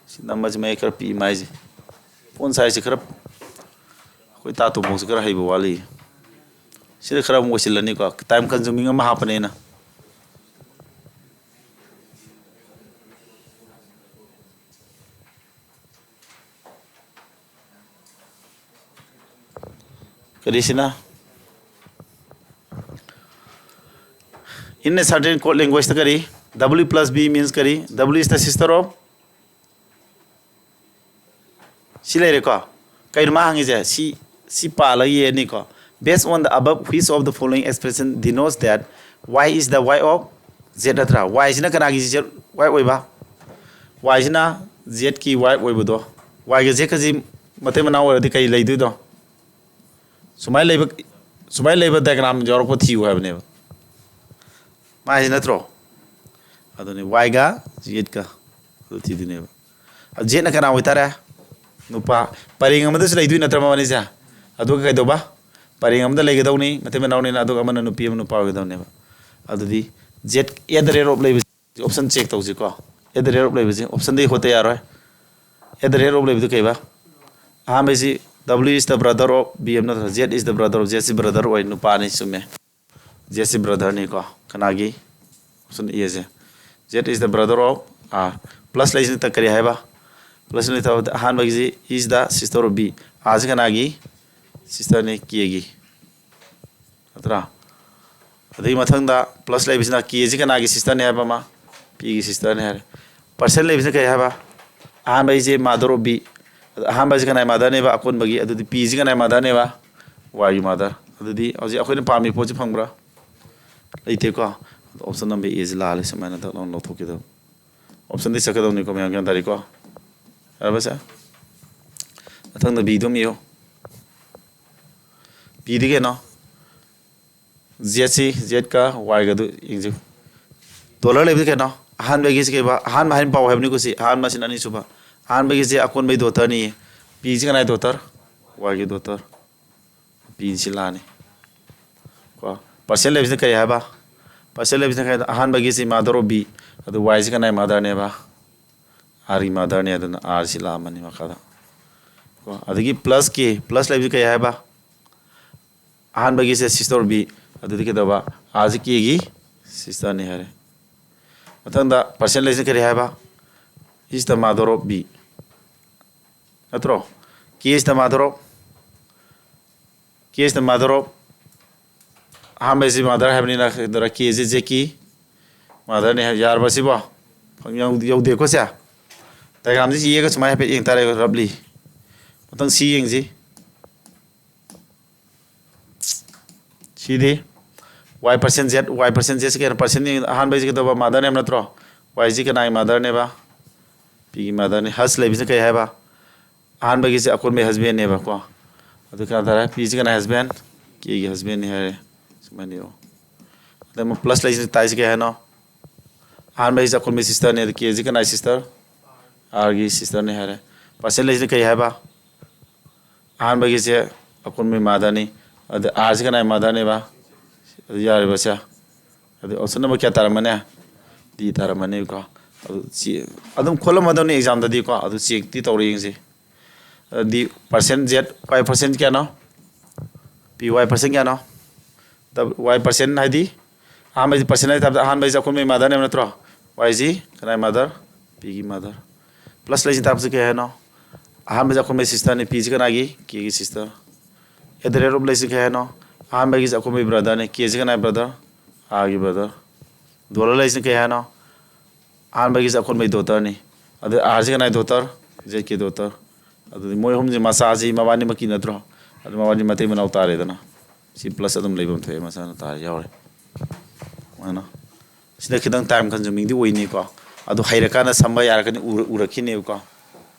ꯁꯤ ꯅꯝꯕꯔꯁꯤ ꯃꯌꯦꯛ ꯈꯔ ꯄꯤꯛꯏ ꯃꯥꯏꯁꯦ꯫ Font size ꯁꯤ ꯈꯔ, ꯑꯩꯈꯣꯏ ꯇꯥ ꯇꯣꯝꯕꯣꯛꯁꯤ ꯈꯔ ꯍꯩꯕ ꯋꯥꯠꯂꯤ꯫ ꯁꯤꯗ ꯈꯔ ꯑꯃꯨꯛ ꯑꯣꯏꯁꯤꯜꯂꯅꯤꯀꯣ, time consuming ꯑꯃ ꯍꯥꯞꯄꯅꯦ ꯑꯩꯅ꯫ ꯀꯔꯤꯁꯤꯅ? In a certain code language ꯇ ꯀꯔꯤ? W plus B means ꯀꯔꯤ? W is the sister of, ꯁꯤ ꯂꯩꯔꯦꯀꯣ꯫ ꯀꯩꯅꯣ ꯃꯥ ꯍꯪꯉꯤꯁꯦ? ꯁꯤ, ꯁꯤ ꯄꯥꯜꯂꯒ ꯌꯦꯅꯤꯀꯣ꯫ Based on the above, which of the following expression denotes that Y is the wife of Z ꯅꯠꯇ꯭ꯔꯥ? Y ꯁꯤꯅ ꯀꯅꯥꯒꯤ Z, wife ꯑꯣꯏꯕ? Y ꯁꯤꯅ Z ꯀꯤ wife ꯑꯣꯏꯕꯗꯣ꯫ Y ꯒ Z ꯀꯁꯤ ꯃꯇꯩ ꯃꯅꯥꯎ ꯑꯣꯏꯔꯗꯤ ꯀꯩ ꯂꯩꯗꯣꯏꯅꯣ? ꯁꯨꯃꯥꯏꯅ ꯂꯩꯕ, ꯁꯨꯃꯥꯏꯅ ꯂꯩꯕ diagram ꯌꯥꯎꯔꯛꯄ ꯊꯤꯌꯨ ꯍꯥꯏꯕꯅꯦꯕ꯫ ꯃꯥ ꯍꯥꯏꯁꯤ ꯅꯠꯇ꯭ꯔꯣ? ꯑꯗꯨꯅꯤ, ꯋꯥꯏꯒ ꯖꯦꯠꯀ ꯑꯗꯨ ꯊꯤꯗꯣꯏꯅꯦꯕ꯫ ꯖꯦꯠꯅ ꯀꯅꯥ ꯑꯣꯏꯇꯥꯔꯦ? ꯅꯨꯄꯥ꯫ ꯄꯔꯦꯡ ꯑꯃꯗꯁꯨ ꯂꯩꯗꯣꯏ ꯅꯠꯇ꯭ꯔ ꯃꯕꯥꯅꯤꯁꯦ? ꯑꯗꯨꯒ ꯀꯩꯗꯧꯕ? ꯄꯔꯦꯡ ꯑꯃꯗ ꯂꯩꯒꯗꯧꯅꯤ, ꯃꯇꯩ ꯃꯅꯥꯎꯅꯤꯅ, ꯑꯗꯨꯒ ꯑꯃꯅ ꯅꯨꯄꯤ ꯑꯃ ꯅꯨꯄꯥ ꯑꯣꯏꯒꯗꯧꯅꯦꯕ꯫ ꯑꯗꯨꯗꯤ ꯖꯦꯠ ꯑꯦꯠ ꯗ ꯔꯦꯠ ꯑꯣꯐ ꯂꯩꯕꯁꯦ, ꯑꯣꯞꯁꯟ ꯆꯦꯛ ꯇꯧꯁꯤꯀꯣ꯫ ꯑꯦꯠ ꯗ ꯔꯦꯠ ꯑꯣꯐ ꯂꯩꯕꯁꯦ ꯑꯣꯞꯁꯟꯗꯒꯤ ꯍꯣꯠꯇ ꯌꯥꯔꯣꯏ꯫ ꯑꯦꯠ ꯗ ꯔꯦꯠ ꯑꯣꯐ ꯂꯩꯕꯗꯨ ꯀꯩꯕ? ꯑꯍꯥꯟꯕꯁꯤ W is the brother of B M ꯅꯠꯇ꯭ꯔ? Z is the brother of, Z ꯁꯤ ꯕ꯭ꯔꯗꯔ ꯑꯣꯏ, ꯅꯨꯄꯥꯅꯤ, ꯆꯨꯝꯃꯦ꯫ ꯖꯦꯠꯁꯤ ꯕ꯭ꯔꯗꯔꯅꯤꯀꯣ꯫ ꯀꯅꯥꯒꯤ? ꯑꯣꯞꯁꯟ ꯑꯦꯁꯦ꯫ Z is the brother of R꯫ Plus ꯂꯩꯁꯤꯅ ꯀꯔꯤ ꯍꯥꯏꯕ? ꯄ꯭ꯂꯁ ꯂꯩꯇꯕꯗ ꯑꯍꯥꯟꯕꯒꯤꯁꯤ is the sister of B꯫ ꯑꯥꯔꯁꯤ ꯀꯅꯥꯒꯤ? ꯁꯤꯁꯇꯔꯅꯤ, ꯀꯦꯒꯤ꯫ ꯅꯠꯇ꯭ꯔꯥ? ꯑꯗꯒꯤ ꯃꯊꯪꯗ ꯄ꯭ꯂꯁ ꯂꯩꯕꯁꯤꯅ ꯀꯦꯁꯤ ꯀꯅꯥꯒꯤ ꯁꯤꯁꯇꯔꯅꯤ ꯍꯥꯏꯕ ꯑꯃ? ꯄꯤꯒꯤ ꯁꯤꯁꯇꯔꯅꯤ ꯍꯥꯏꯔꯦ꯫ ꯄꯥꯔꯁꯦꯟ ꯂꯩꯕꯁꯤꯅ ꯀꯔꯤ ꯍꯥꯏꯕ? ꯑꯍꯥꯟꯕꯒꯤꯁꯦ ꯃꯥꯗꯔ ꯑꯣꯐ ꯕꯤ, ꯑꯗ ꯑꯍꯥꯟꯕꯁꯤ ꯀꯅꯥꯏ ꯃꯥꯗꯔꯅꯦꯕ? ꯑꯀꯣꯟꯕꯒꯤ꯫ ꯑꯗꯨꯗꯤ ꯄꯤꯁꯤ ꯀꯅꯥꯏ ꯃꯥꯗꯔꯅꯦꯕ? ꯋꯥꯏꯒꯤ ꯃꯥꯗꯔ꯫ ꯑꯗꯨꯗꯤ ꯍꯧꯖꯤꯛ ꯑꯩꯈꯣꯏꯅ ꯄꯥꯝꯃꯤ ꯄꯣꯠꯁꯤ ꯐꯪꯕ꯭ꯔꯥ? ꯂꯩꯇꯦꯀꯣ꯫ ꯑꯗꯣ ꯑꯣꯞꯁꯟ ꯅꯝꯕꯔ ꯑꯦꯁꯤ ꯂꯥꯜꯂꯦ, ꯁꯨꯃꯥꯏꯅ ꯗꯛ ꯂꯥꯎꯅ ꯂꯧꯊꯣꯛꯀꯗꯕ꯫ ꯑꯣꯞꯁꯟꯗꯤ ꯆꯠꯀꯗꯕꯅꯤꯀꯣ, ꯃꯌꯥꯝ ꯒ꯭ꯌꯥꯟ ꯇꯥꯔꯤꯀꯣ? ꯌꯥꯔꯕꯁꯦ? ꯃꯊꯪꯗ ꯕꯤꯗꯣ ꯑꯃ ꯏꯌꯨ꯫ ꯕꯤꯗꯤ ꯀꯩꯅꯣ? ꯖꯦꯠꯁꯤ, ꯖꯦꯠꯀ ꯋꯥꯏꯒꯗꯨ ꯌꯦꯡꯁꯤ꯫ ꯗꯣꯇꯔ ꯂꯩꯕꯗꯤ ꯀꯩꯅꯣ? ꯑꯍꯥꯟꯕꯒꯤꯁꯤ ꯀꯩꯕ? ꯑꯍꯥꯟꯕ ꯍꯥꯏꯅ ꯄꯥꯎ ꯍꯥꯏꯕꯅꯤꯀꯣ ꯁꯤ꯫ ꯑꯍꯥꯟꯕꯁꯤꯅ ꯑꯅꯤꯁꯨꯕ꯫ ꯑꯍꯥꯟꯕꯒꯤꯁꯦ ꯑꯀꯣꯟꯕꯒꯤ ꯗꯣꯇꯔꯅꯤ꯫ ꯄꯤꯁꯤ ꯀꯅꯥꯏ ꯗꯣꯇꯔ? ꯋꯥꯏꯒꯤ ꯗꯣꯇꯔ꯫ ꯄꯤꯁꯤ ꯂꯥꯛꯑꯅꯤ꯫ ꯀꯣ, ꯄꯥꯔꯁꯦꯟ ꯂꯩꯕꯁꯤꯅ ꯀꯔꯤ ꯍꯥꯏꯕ? ꯄꯥꯔꯁꯦꯟ ꯂꯩꯕꯁꯤꯅ ꯀꯔꯤ ꯍꯥꯏꯕ? ꯑꯍꯥꯟꯕꯒꯤꯁꯤ ꯃꯥꯗꯔ ꯑꯣꯐ ꯕꯤ, ꯑꯗꯨ ꯋꯥꯏꯁꯤ ꯀꯅꯥꯏ ꯃꯥꯗꯔꯅꯦꯕ? ꯑꯥꯔꯒꯤ ꯃꯥꯗꯔꯅꯦ, ꯑꯗꯨꯅ ꯑꯥꯔꯁꯤ ꯂꯥꯛꯑꯝꯃꯅꯤ ꯃꯈꯥꯗ꯫ ꯀꯣ, ꯑꯗꯒꯤ ꯄ꯭ꯂꯁ ꯀꯦ, ꯄ꯭ꯂꯁ ꯂꯩꯕꯁꯤ ꯀꯔꯤ ꯍꯥꯏꯕ? ꯑꯍꯥꯟꯕꯒꯤꯁꯦ ꯁꯤꯁꯇꯔ ꯑꯣꯐ ꯕꯤ, ꯑꯗꯨꯗꯤ ꯀꯩꯗꯧꯕ? ꯑꯥꯔꯁꯤ ꯀꯦꯒꯤ ꯁꯤꯁꯇꯔꯅꯤ ꯍꯥꯏꯔꯦ꯫ ꯃꯊꯪꯗ ꯄꯥꯔꯁꯦꯟ ꯂꯩꯕꯁꯤ ꯀꯔꯤ ꯍꯥꯏꯕ? Is the mother of B꯫ ꯅꯠꯇ꯭ꯔꯣ? K is the mother of, K is the mother of, ꯑꯍꯥꯟꯕꯁꯤ ꯃꯥꯗꯔ ꯍꯥꯏꯕꯅꯤꯅ ꯀꯩꯗꯧꯔꯦ? ꯀꯦꯁꯤ ꯖꯦꯠꯀꯤ ꯃꯥꯗꯔꯅꯤ ꯍꯥꯏ꯫ ꯌꯥꯔꯕ ꯁꯤꯕꯣ? ꯌꯧ-, ꯌꯧꯗꯦꯀꯣ ꯁꯦ? ꯗꯥꯏꯒ꯭ꯔꯥꯝꯁꯤ ꯌꯦꯛꯑꯒ ꯁꯨꯃꯥꯏꯅ ꯍꯥꯏꯐꯦꯠ ꯌꯦꯡ ꯇꯥꯔꯦ, ꯔꯐꯂꯤ꯫ ꯃꯊꯪ ꯁꯤ ꯌꯦꯡꯁꯤ꯫ ꯁꯤꯗꯤ ꯋꯥꯏ ꯄꯥꯔꯁꯦꯟ ꯖꯦꯠ, ꯋꯥꯏ ꯄꯥꯔꯁꯦꯟ ꯖꯦꯠꯁꯤ ꯀꯩꯅꯣ? ꯄꯥꯔꯁꯦꯟ ꯑꯍꯥꯟꯕꯁꯤ ꯀꯩꯗꯧꯕ? ꯃꯥꯗꯔ ꯅꯦꯝ ꯅꯠꯇ꯭ꯔꯣ? ꯋꯥꯏꯁꯤ ꯀꯅꯥꯒꯤ ꯃꯥꯗꯔꯅꯦꯕ? ꯄꯤꯒꯤ ꯃꯥꯗꯔꯅꯤ꯫ ꯍꯁ ꯂꯩꯕꯁꯤꯅ ꯀꯩ ꯍꯥꯏꯕ? ꯑꯍꯥꯟꯕꯒꯤꯁꯦ ꯑꯀꯣꯟꯕꯒꯤ ꯍꯁꯕꯦꯟꯅꯦꯕꯀꯣ꯫ ꯑꯗꯨ ꯀꯅꯥ ꯇꯥꯔꯦ? ꯄꯤꯁꯤ ꯀꯅꯥ ꯍꯁꯕꯦꯟ? ꯀꯦꯒꯤ ꯍꯁꯕꯦꯟꯅꯤ ꯍꯥꯏꯔꯦ꯫ ꯁꯨꯃꯥꯏꯅ ꯏꯔꯣ꯫ ꯑꯗꯩ ꯑꯃꯨꯛ ꯄ꯭ꯂꯁ ꯂꯩꯁꯤꯅ ꯇꯥꯏꯁꯤ ꯀꯩ ꯍꯥꯏꯅꯣ? ꯑꯍꯥꯟꯕꯒꯤꯁꯦ ꯑꯀꯣꯟꯕꯒꯤ sisterꯅꯤ, ꯑꯗꯨ Kꯁꯤ ꯀꯅꯥꯏ sister? Rꯒꯤ sisterꯅꯤ ꯍꯥꯏꯔꯦ꯫ Percent ꯂꯩꯁꯤꯅ ꯀꯩ ꯍꯥꯏꯕ? ꯑꯍꯥꯟꯕꯒꯤꯁꯦ ꯑꯀꯣꯟꯕꯒꯤ motherꯅꯤ, ꯑꯗ Rꯁꯤ ꯀꯅꯥꯏ motherꯅꯦꯕ? ꯑꯗꯨ ꯌꯥꯔꯤꯕꯁꯦ꯫ ꯑꯗꯨ option number ꯀꯌꯥ ꯇꯥꯔꯝꯃꯅꯤ? D ꯇꯥꯔꯝꯃꯅꯤꯀꯣ꯫ ꯑꯗꯨ ꯆꯦ-, ꯑꯗꯨꯝ ꯈꯣꯠꯂꯝꯃꯗꯧꯅꯤ examꯗꯗꯤꯀꯣ, ꯑꯗꯨ checkꯇꯤ ꯇꯧꯔ ꯌꯦꯡꯁꯤ꯫ ꯑꯗꯨꯗꯤ percent Z, Y percent ꯀꯌꯥꯅꯣ? P Y percent ꯀꯌꯥꯅꯣ? ꯗꯕ-, Y percent ꯍꯥꯏꯗꯤ ꯑꯍꯥꯟꯕꯁꯤ percent ꯍꯥꯏ ꯇꯥꯕꯗ ꯑꯍꯥꯟꯕꯁꯤ ꯑꯀꯣꯟꯕꯒꯤ motherꯅꯦꯕ ꯅꯠꯇ꯭ꯔꯣ? Yꯁꯤ ꯀꯅꯥꯏ mother? Pꯒꯤ mother꯫ Plus ꯂꯩꯁꯤ ꯇꯥꯕꯁꯤ ꯀꯩ ꯍꯥꯏꯅꯣ? ꯑꯍꯥꯟꯕꯁꯤ ꯑꯀꯣꯟꯕꯒꯤ sisterꯅꯤ, Pꯁꯤ ꯀꯅꯥꯒꯤ? Kꯒꯤ sister꯫ At the rate of ꯂꯩꯁꯤ ꯀꯩ ꯍꯥꯏꯅꯣ? ꯑꯍꯥꯟꯕꯒꯤꯁꯤ ꯑꯀꯣꯟꯕꯒꯤ brotherꯅꯤ, Kꯁꯤ ꯀꯅꯥꯏ brother? Rꯒꯤ brother꯫ Dollar ꯂꯩꯁꯤ ꯀꯩ ꯍꯥꯏꯅꯣ? ꯑꯍꯥꯟꯕꯒꯤꯁꯤ ꯑꯀꯣꯟꯕꯒꯤ daughterꯅꯤ, ꯑꯗ Rꯁꯤ ꯀꯅꯥꯏ daughter? Zꯀꯤ daughter꯫ ꯑꯗꯨꯗꯤ ꯃꯣꯏ ꯑꯍꯨꯝꯁꯤ ꯃꯆꯥꯁꯤ ꯃꯕꯥꯅꯤꯃꯛꯀꯤ ꯅꯠꯇ꯭ꯔꯣ? ꯑꯗꯨ ꯃꯕꯥꯅꯤ ꯃꯇꯩ ꯃꯅꯥꯎ ꯇꯥꯔꯦꯗꯅ꯫ ꯁꯤ plus ꯑꯗꯨꯝ ꯂꯩꯐꯝ ꯊꯣꯛꯑꯦ, ꯃꯆꯥꯅ ꯇꯥꯔꯦ, ꯌꯥꯎꯔꯦ꯫ ꯑꯗꯨꯃꯥꯏꯅ꯫ ꯁꯤꯗ ꯈꯤꯇꯪ time consumingꯗꯤ ꯑꯣꯏꯅꯤꯀꯣ꯫ ꯑꯗꯨ ꯍꯩꯔꯀꯥꯟꯗ ꯁꯝꯕ ꯌꯥꯔꯛꯀꯅꯤ, ꯎꯔ-, ꯎꯔꯛꯈꯤꯅꯦꯕꯀꯣ꯫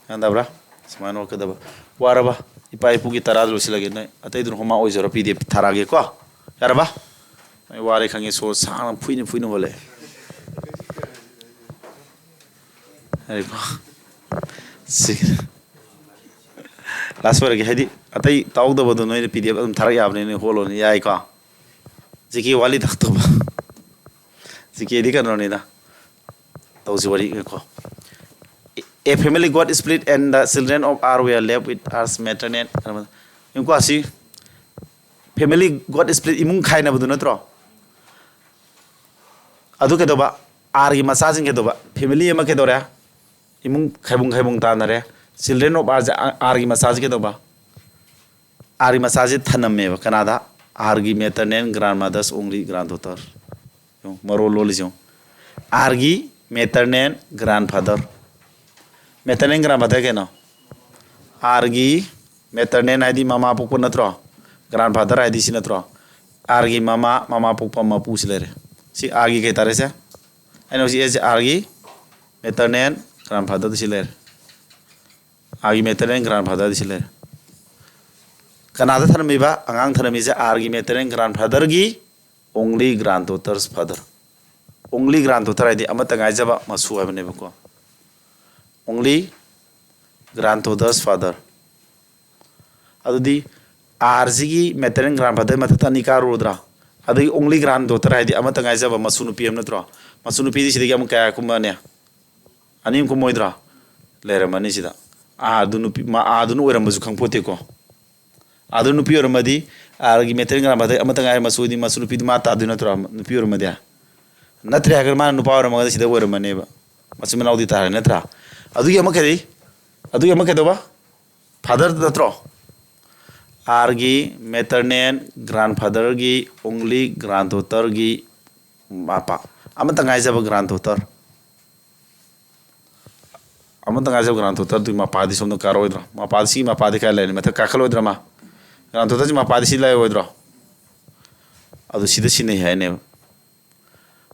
ꯒ꯭ꯌꯥꯟ ꯇꯥꯕ꯭ꯔꯥ? ꯁꯨꯃꯥꯏꯅ ꯑꯣꯏꯔꯛꯀꯗꯕ꯫ ꯋꯥꯔꯕ? ꯏꯄꯥ ꯏꯄꯨꯒꯤ ꯇꯔꯥꯗ ꯂꯣꯏꯁꯤꯜꯂꯒꯦ꯫ ꯅꯣꯏ ꯑꯇꯩꯗꯨꯅ homework ꯑꯣꯏꯖꯔꯣ, P D F ꯊꯥꯔꯛꯑꯒꯦꯀꯣ꯫ ꯌꯥꯔꯕ? ꯅꯣꯏ ꯋꯥꯔꯦ ꯈꯪꯉꯦ, ꯁꯣꯔ ꯁꯥꯡꯅ ꯐꯨꯏꯅ ꯐꯨꯏꯅ ꯍꯣꯜꯂꯦ꯫ ꯌꯥꯔꯦꯀꯣ? ꯁꯤ last ꯑꯣꯏꯔꯒꯦ, ꯍꯥꯏꯗꯤ ꯑꯇꯩ ꯇꯥꯎꯗꯕꯗꯣ ꯅꯣꯏꯅ P D F ꯑꯗꯨꯝ ꯊꯥꯔꯛ ꯌꯥꯕꯅꯤ, ꯅꯣꯏ ꯍꯣꯜꯂꯣꯅꯦ, ꯌꯥꯏꯀꯣ? G K ꯋꯥꯠꯂꯤ ꯇꯥꯛꯇꯧꯕ꯫ G Kꯗꯤ ꯀꯩꯅꯣꯅꯤꯗ꯫ ꯇꯧꯁꯤ ꯋꯥꯔꯤ ꯉꯥꯏꯈꯣ꯫ A family got split and the children of R were left with R's maternal, ꯌꯦꯡꯉꯨꯀꯣ ꯑꯁꯤ, family got split, ꯏꯃꯨꯡ ꯈꯥꯏꯅꯕꯗꯨ ꯅꯠꯇ꯭ꯔꯣ? ꯑꯗꯨ ꯀꯩꯗꯧꯕ? Rꯒꯤ ꯃꯆꯥꯁꯤꯡ ꯀꯩꯗꯧꯕ? Family ꯑꯃ ꯀꯩꯗꯧꯔꯦ? ꯏꯃꯨꯡ ꯈꯥꯏꯕꯨꯡ ꯈꯥꯏꯕꯨꯡ ꯇꯥꯅꯔꯦ꯫ Children of Rꯁꯦ, Rꯒꯤ ꯃꯆꯥꯁꯤ ꯀꯩꯗꯧꯕ? Rꯒꯤ ꯃꯆꯥꯁꯤ ꯊꯅꯝꯃꯦꯕ꯫ ꯀꯅꯥꯗ? Rꯒꯤ maternal grandmother's only granddaughter꯫ ꯌꯦꯡꯉꯨ, ꯃꯔꯣꯜ ꯂꯣꯜꯂꯤꯁꯤ ꯌꯦꯡꯉꯨ꯫ Rꯒꯤ maternal grandfather꯫ Maternal grandfather ꯀꯩꯅꯣ? Rꯒꯤ maternal ꯍꯥꯏꯗꯤ ꯃꯃꯥ ꯄꯣꯛꯄ ꯅꯠꯇ꯭ꯔꯣ? Grandfather ꯍꯥꯏꯗꯤ ꯁꯤ ꯅꯠꯇ꯭ꯔꯣ? Rꯒꯤ ꯃꯃꯥ, ꯃꯃꯥ ꯄꯣꯛꯄ ꯃꯄꯨꯁꯤ ꯂꯩꯔꯦ꯫ ꯁꯤ Rꯒꯤ ꯀꯩ ꯇꯥꯔꯦ ꯁꯦ? ꯑꯩꯅ ꯍꯧꯖꯤꯛ ꯑꯦꯁꯦ Rꯒꯤ maternal grandfatherꯗ ꯁꯤ ꯂꯩꯔꯦ꯫ Rꯒꯤ maternal grandfatherꯗ ꯁꯤ ꯂꯩꯔꯦ꯫ ꯀꯅꯥꯗ ꯊꯅꯝꯃꯤꯕ? ꯑꯉꯥꯡ ꯊꯅꯝꯃꯤꯁꯦ Rꯒꯤ maternal grandfatherꯒꯤ only granddaughter's father꯫ Only granddaughter ꯍꯥꯏꯗꯤ ꯑꯃꯠꯇ ꯉꯥꯏꯖꯕ ꯃꯁꯨ ꯍꯥꯏꯕꯅꯦꯕꯀꯣ꯫ Only granddaughter's father. ꯑꯗꯨꯗꯤ Rꯒꯤ maternal grandfather ꯃꯊꯛꯇ ꯑꯅꯤ ꯀꯥꯔꯨꯔꯗ꯭ꯔꯥ? ꯑꯗꯒꯤ only granddaughter ꯍꯥꯏꯗꯤ ꯑꯃꯠꯇ ꯉꯥꯏꯖꯕ ꯃꯁꯨ ꯅꯨꯄꯤ ꯑꯃ ꯅꯠꯇ꯭ꯔꯣ? ꯃꯁꯨ ꯅꯨꯄꯤꯗꯤ ꯁꯤꯗꯒꯤ ꯑꯃꯨꯛ ꯀꯌꯥ ꯀꯨꯝꯃꯅꯤ? ꯑꯅꯤ ꯑꯃ ꯀꯨꯝꯃꯣꯏꯗ꯭ꯔꯣ? ꯂꯩꯔꯝꯃꯅꯤ ꯁꯤꯗ꯫ Rꯗꯨ ꯅꯨꯄꯤ, ꯃꯥ Rꯗꯨꯅ ꯑꯣꯏꯔꯝꯕꯁꯨ ꯈꯪꯄꯣꯠꯇꯦꯀꯣ꯫ Rꯗꯨ ꯅꯨꯄꯤ ꯑꯣꯏꯔꯝꯃꯗꯤ, Rꯒꯤ maternal grandfather ꯑꯃꯠꯇ ꯉꯥꯏꯔꯦ ꯃꯁꯨꯗꯤ, ꯃꯁꯨ ꯅꯨꯄꯤꯗꯨ ꯃꯥ ꯇꯥꯗꯣꯏ ꯅꯠꯇ꯭ꯔꯣ? ꯅꯨꯄꯤ ꯑꯣꯏꯔꯝꯃꯗꯤ꯫ ꯅꯠꯇ꯭ꯔꯦ ꯍꯥꯏꯔꯒꯅ ꯃꯥꯅ ꯅꯨꯄꯥ ꯑꯣꯏꯔꯝꯃꯒꯗꯤ ꯁꯤꯗ ꯑꯣꯏꯔꯝꯃꯅꯦꯕ꯫ ꯃꯆꯤꯟ ꯃꯅꯥꯎꯗꯤ ꯇꯥꯔꯦ ꯅꯠꯇ꯭ꯔꯥ? ꯑꯗꯨꯒꯤ ꯑꯃ ꯀꯩꯗꯧ-, ꯑꯗꯨꯒꯤ ꯑꯃ ꯀꯩꯗꯧꯕ? Father ꯅꯠꯇ꯭ꯔꯣ? Rꯒꯤ maternal grandfatherꯒꯤ only granddaughterꯒꯤ ꯃꯄꯥ꯫ ꯑꯃꯠꯇ ꯉꯥꯏꯖꯕ granddaughter꯫ ꯑꯃꯠꯇ ꯉꯥꯏꯖꯕ granddaughterꯗꯨꯒꯤ ꯃꯄꯥꯗꯤ ꯁꯣꯝꯗ ꯀꯥꯔꯛꯑꯣꯏꯗ꯭ꯔꯣ? ꯃꯄꯥꯗꯤ, ꯁꯤꯒꯤ ꯃꯄꯥꯗꯤ ꯀꯥꯏ ꯂꯩꯔꯅꯤ? ꯃꯊꯛ ꯀꯥꯈꯠꯂꯣꯏꯗ꯭ꯔꯥ ꯃꯥ? Granddaughterꯁꯤ ꯃꯄꯥꯗꯤ ꯁꯤ ꯂꯩꯔꯣꯏꯗ꯭ꯔꯣ? ꯑꯗꯨ ꯁꯤꯗ ꯁꯤꯟꯅꯩ ꯍꯥꯏꯅꯦꯕ꯫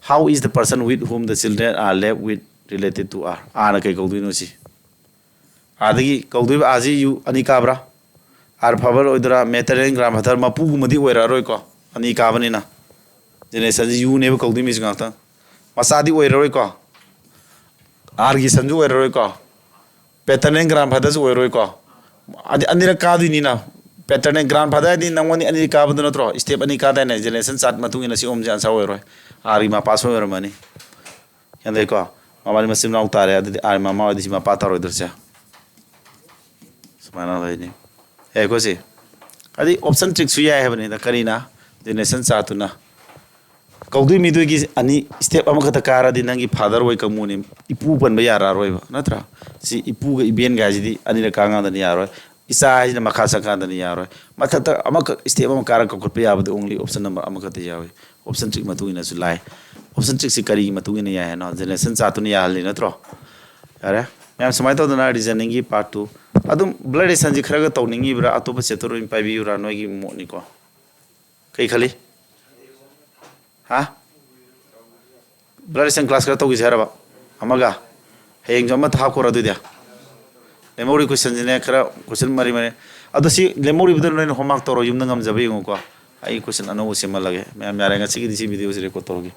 How is the person with whom the children are left with related to R? Rꯅ ꯀꯩ ꯀꯧꯗꯣꯏꯅꯣ ꯁꯤ? Rꯗꯒꯤ ꯀꯧꯗꯣꯏꯕ Rꯁꯤ U ꯑꯅꯤ ꯀꯥꯕ꯭ꯔꯥ? R father ꯑꯣꯏꯗꯣꯏꯔꯥ? Maternal grandfather ꯃꯄꯨꯒꯨꯝꯕꯗꯤ ꯑꯣꯏꯔꯛꯑꯔꯣꯏꯀꯣ꯫ ꯑꯅꯤ ꯀꯥꯕꯅꯤꯅ꯫ Generationꯁꯤ Uꯅꯦꯕ ꯀꯧꯗꯣꯏ ꯃꯤꯁꯤ ꯉꯥꯛꯇꯪ꯫ ꯃꯆꯥꯗꯤ ꯑꯣꯏꯔꯔꯣꯏꯀꯣ꯫ Rꯒꯤ sonꯁꯨ ꯑꯣꯏꯔꯔꯣꯏꯀꯣ꯫ Paternal grandfatherꯁꯨ ꯑꯣꯏꯔꯣꯏꯀꯣ꯫ ꯑꯗꯤ ꯑꯅꯤꯔꯛ ꯀꯥꯗꯣꯏꯅꯤꯅ꯫ Paternal grandfather ꯍꯥꯏꯗꯤ ꯅꯪꯉꯣꯟꯗ ꯑꯅꯤꯔꯛ ꯀꯥꯕꯗꯨ ꯅꯠꯇ꯭ꯔꯣ? Step ꯑꯅꯤ ꯀꯥꯗꯥꯏꯅꯦ? Generation chart ꯃꯇꯨꯡ ꯏꯟꯅ ꯁꯤ ꯑꯍꯨꯝꯁꯦ answer ꯑꯣꯏꯔꯣꯏ꯫ Rꯒꯤ ꯃꯄꯥ ꯁꯣꯏ ꯑꯣꯏꯔꯝꯃꯅꯤ꯫ ꯒ꯭ꯌꯥꯟ ꯇꯥꯏꯀꯣ? ꯃꯕꯥꯅꯤ ꯃꯆꯤꯟ ꯃꯅꯥꯎ ꯇꯥꯔꯦ꯫ ꯑꯗꯨꯗꯤ Rꯒꯤ ꯃꯃꯥ ꯑꯣꯏꯗꯤ ꯁꯤ ꯃꯄꯥ ꯇꯥꯔꯣꯏꯗ꯭ꯔꯣ ꯁꯦ? ꯁꯨꯃꯥꯏꯅ ꯂꯩꯅꯤ꯫ ꯌꯥꯏꯀꯣ ꯁꯤ? ꯑꯗꯩ option trickꯁꯨ ꯌꯥꯏ ꯍꯥꯏꯕꯅꯤꯗ꯫ ꯀꯔꯤꯅ? Generation chartꯇꯨꯅ꯫ ꯀꯧꯗꯣꯏ ꯃꯤꯗꯨꯒꯤ ꯑꯅꯤ step ꯑꯃꯈꯛꯇ ꯀꯥꯔꯗꯤ ꯅꯪꯒꯤ father ꯑꯣꯏ ꯀꯥꯡꯕꯨꯅꯤ꯫ ꯏꯄꯨ ꯄꯟꯕ ꯌꯥꯔꯛꯑꯔꯣꯏꯕ, ꯅꯠꯇ꯭ꯔꯥ? ꯁꯤ ꯏꯄꯨꯒ ꯏꯕꯦꯟꯒ ꯍꯥꯏꯁꯤꯗꯤ ꯑꯅꯤꯔꯛ ꯀꯥꯉꯥꯗꯅ ꯌꯥꯔꯣꯏ꯫ ꯏꯆꯥ ꯍꯥꯏꯁꯤꯅ ꯃꯈꯥ ꯆꯠꯀꯥꯟꯗꯅ ꯌꯥꯔꯣꯏ꯫ ꯃꯊꯛꯇ ꯑꯃꯈꯛ step ꯑꯃ ꯀꯥꯔꯒ ꯀꯧꯈꯠꯄ ꯌꯥꯕꯗꯤ only option number ꯑꯃꯈꯛꯇ ꯌꯥꯎꯏ꯫ Option trick ꯃꯇꯨꯡ ꯏꯟꯅꯁꯨ ꯂꯥꯏ꯫ Option trickꯁꯤ ꯀꯔꯤꯒꯤ ꯃꯇꯨꯡ ꯏꯟꯅ ꯌꯥꯏ ꯍꯥꯏꯅꯣ? Generation chartꯇꯨꯅ ꯌꯥꯍꯜꯂꯤ ꯅꯠꯇ꯭ꯔꯣ? ꯌꯥꯔꯦ꯫ ꯃꯌꯥꯝ ꯁꯨꯃꯥꯏꯅ ꯇꯧꯗꯅ reasoningꯒꯤ part two꯫ ꯑꯗꯨꯝ blood relationꯁꯤ ꯈꯔꯒ ꯇꯧꯅꯤꯡꯉꯤꯕ꯭ꯔꯥ? ꯑꯇꯣꯞꯄ chapter ꯑꯣꯏꯅ ꯄꯥꯏꯕꯤꯌꯨꯔꯥ? ꯅꯣꯏꯒꯤ ꯃꯣꯠꯅꯤꯀꯣ꯫ ꯀꯩ ꯈꯜꯂꯤ? ꯍꯥ? Blood relation class ꯈꯔ ꯇꯧꯈꯤꯁꯦ ꯍꯥꯏꯔꯕ? ꯑꯃꯒ? ꯍꯌꯦꯡꯁꯨ ꯑꯃ ꯍꯥꯞꯈꯣꯔ ꯑꯗꯨꯗꯤ? ꯂꯦꯝꯍꯧꯔꯤ questionꯁꯤꯅꯦ ꯈꯔ question ꯃꯔꯤ ꯃꯔꯤ꯫ ꯑꯗꯣ ꯁꯤ ꯂꯦꯝꯍꯧꯔꯤꯕꯗ ꯅꯣꯏꯅ homework ꯇꯧꯔꯣ, ꯌꯨꯝꯗ ꯉꯝꯖꯕ ꯌꯦꯡꯉꯨꯀꯣ꯫ ꯑꯩ question ꯑꯅꯧꯕ ꯁꯦꯝꯍꯜꯂꯒꯦ꯫ ꯃꯌꯥꯝ ꯌꯥꯔꯦ, ꯉꯁꯤꯒꯤꯗꯤ ꯁꯤ videoꯁꯤ record ꯇꯧꯔꯒꯦ꯫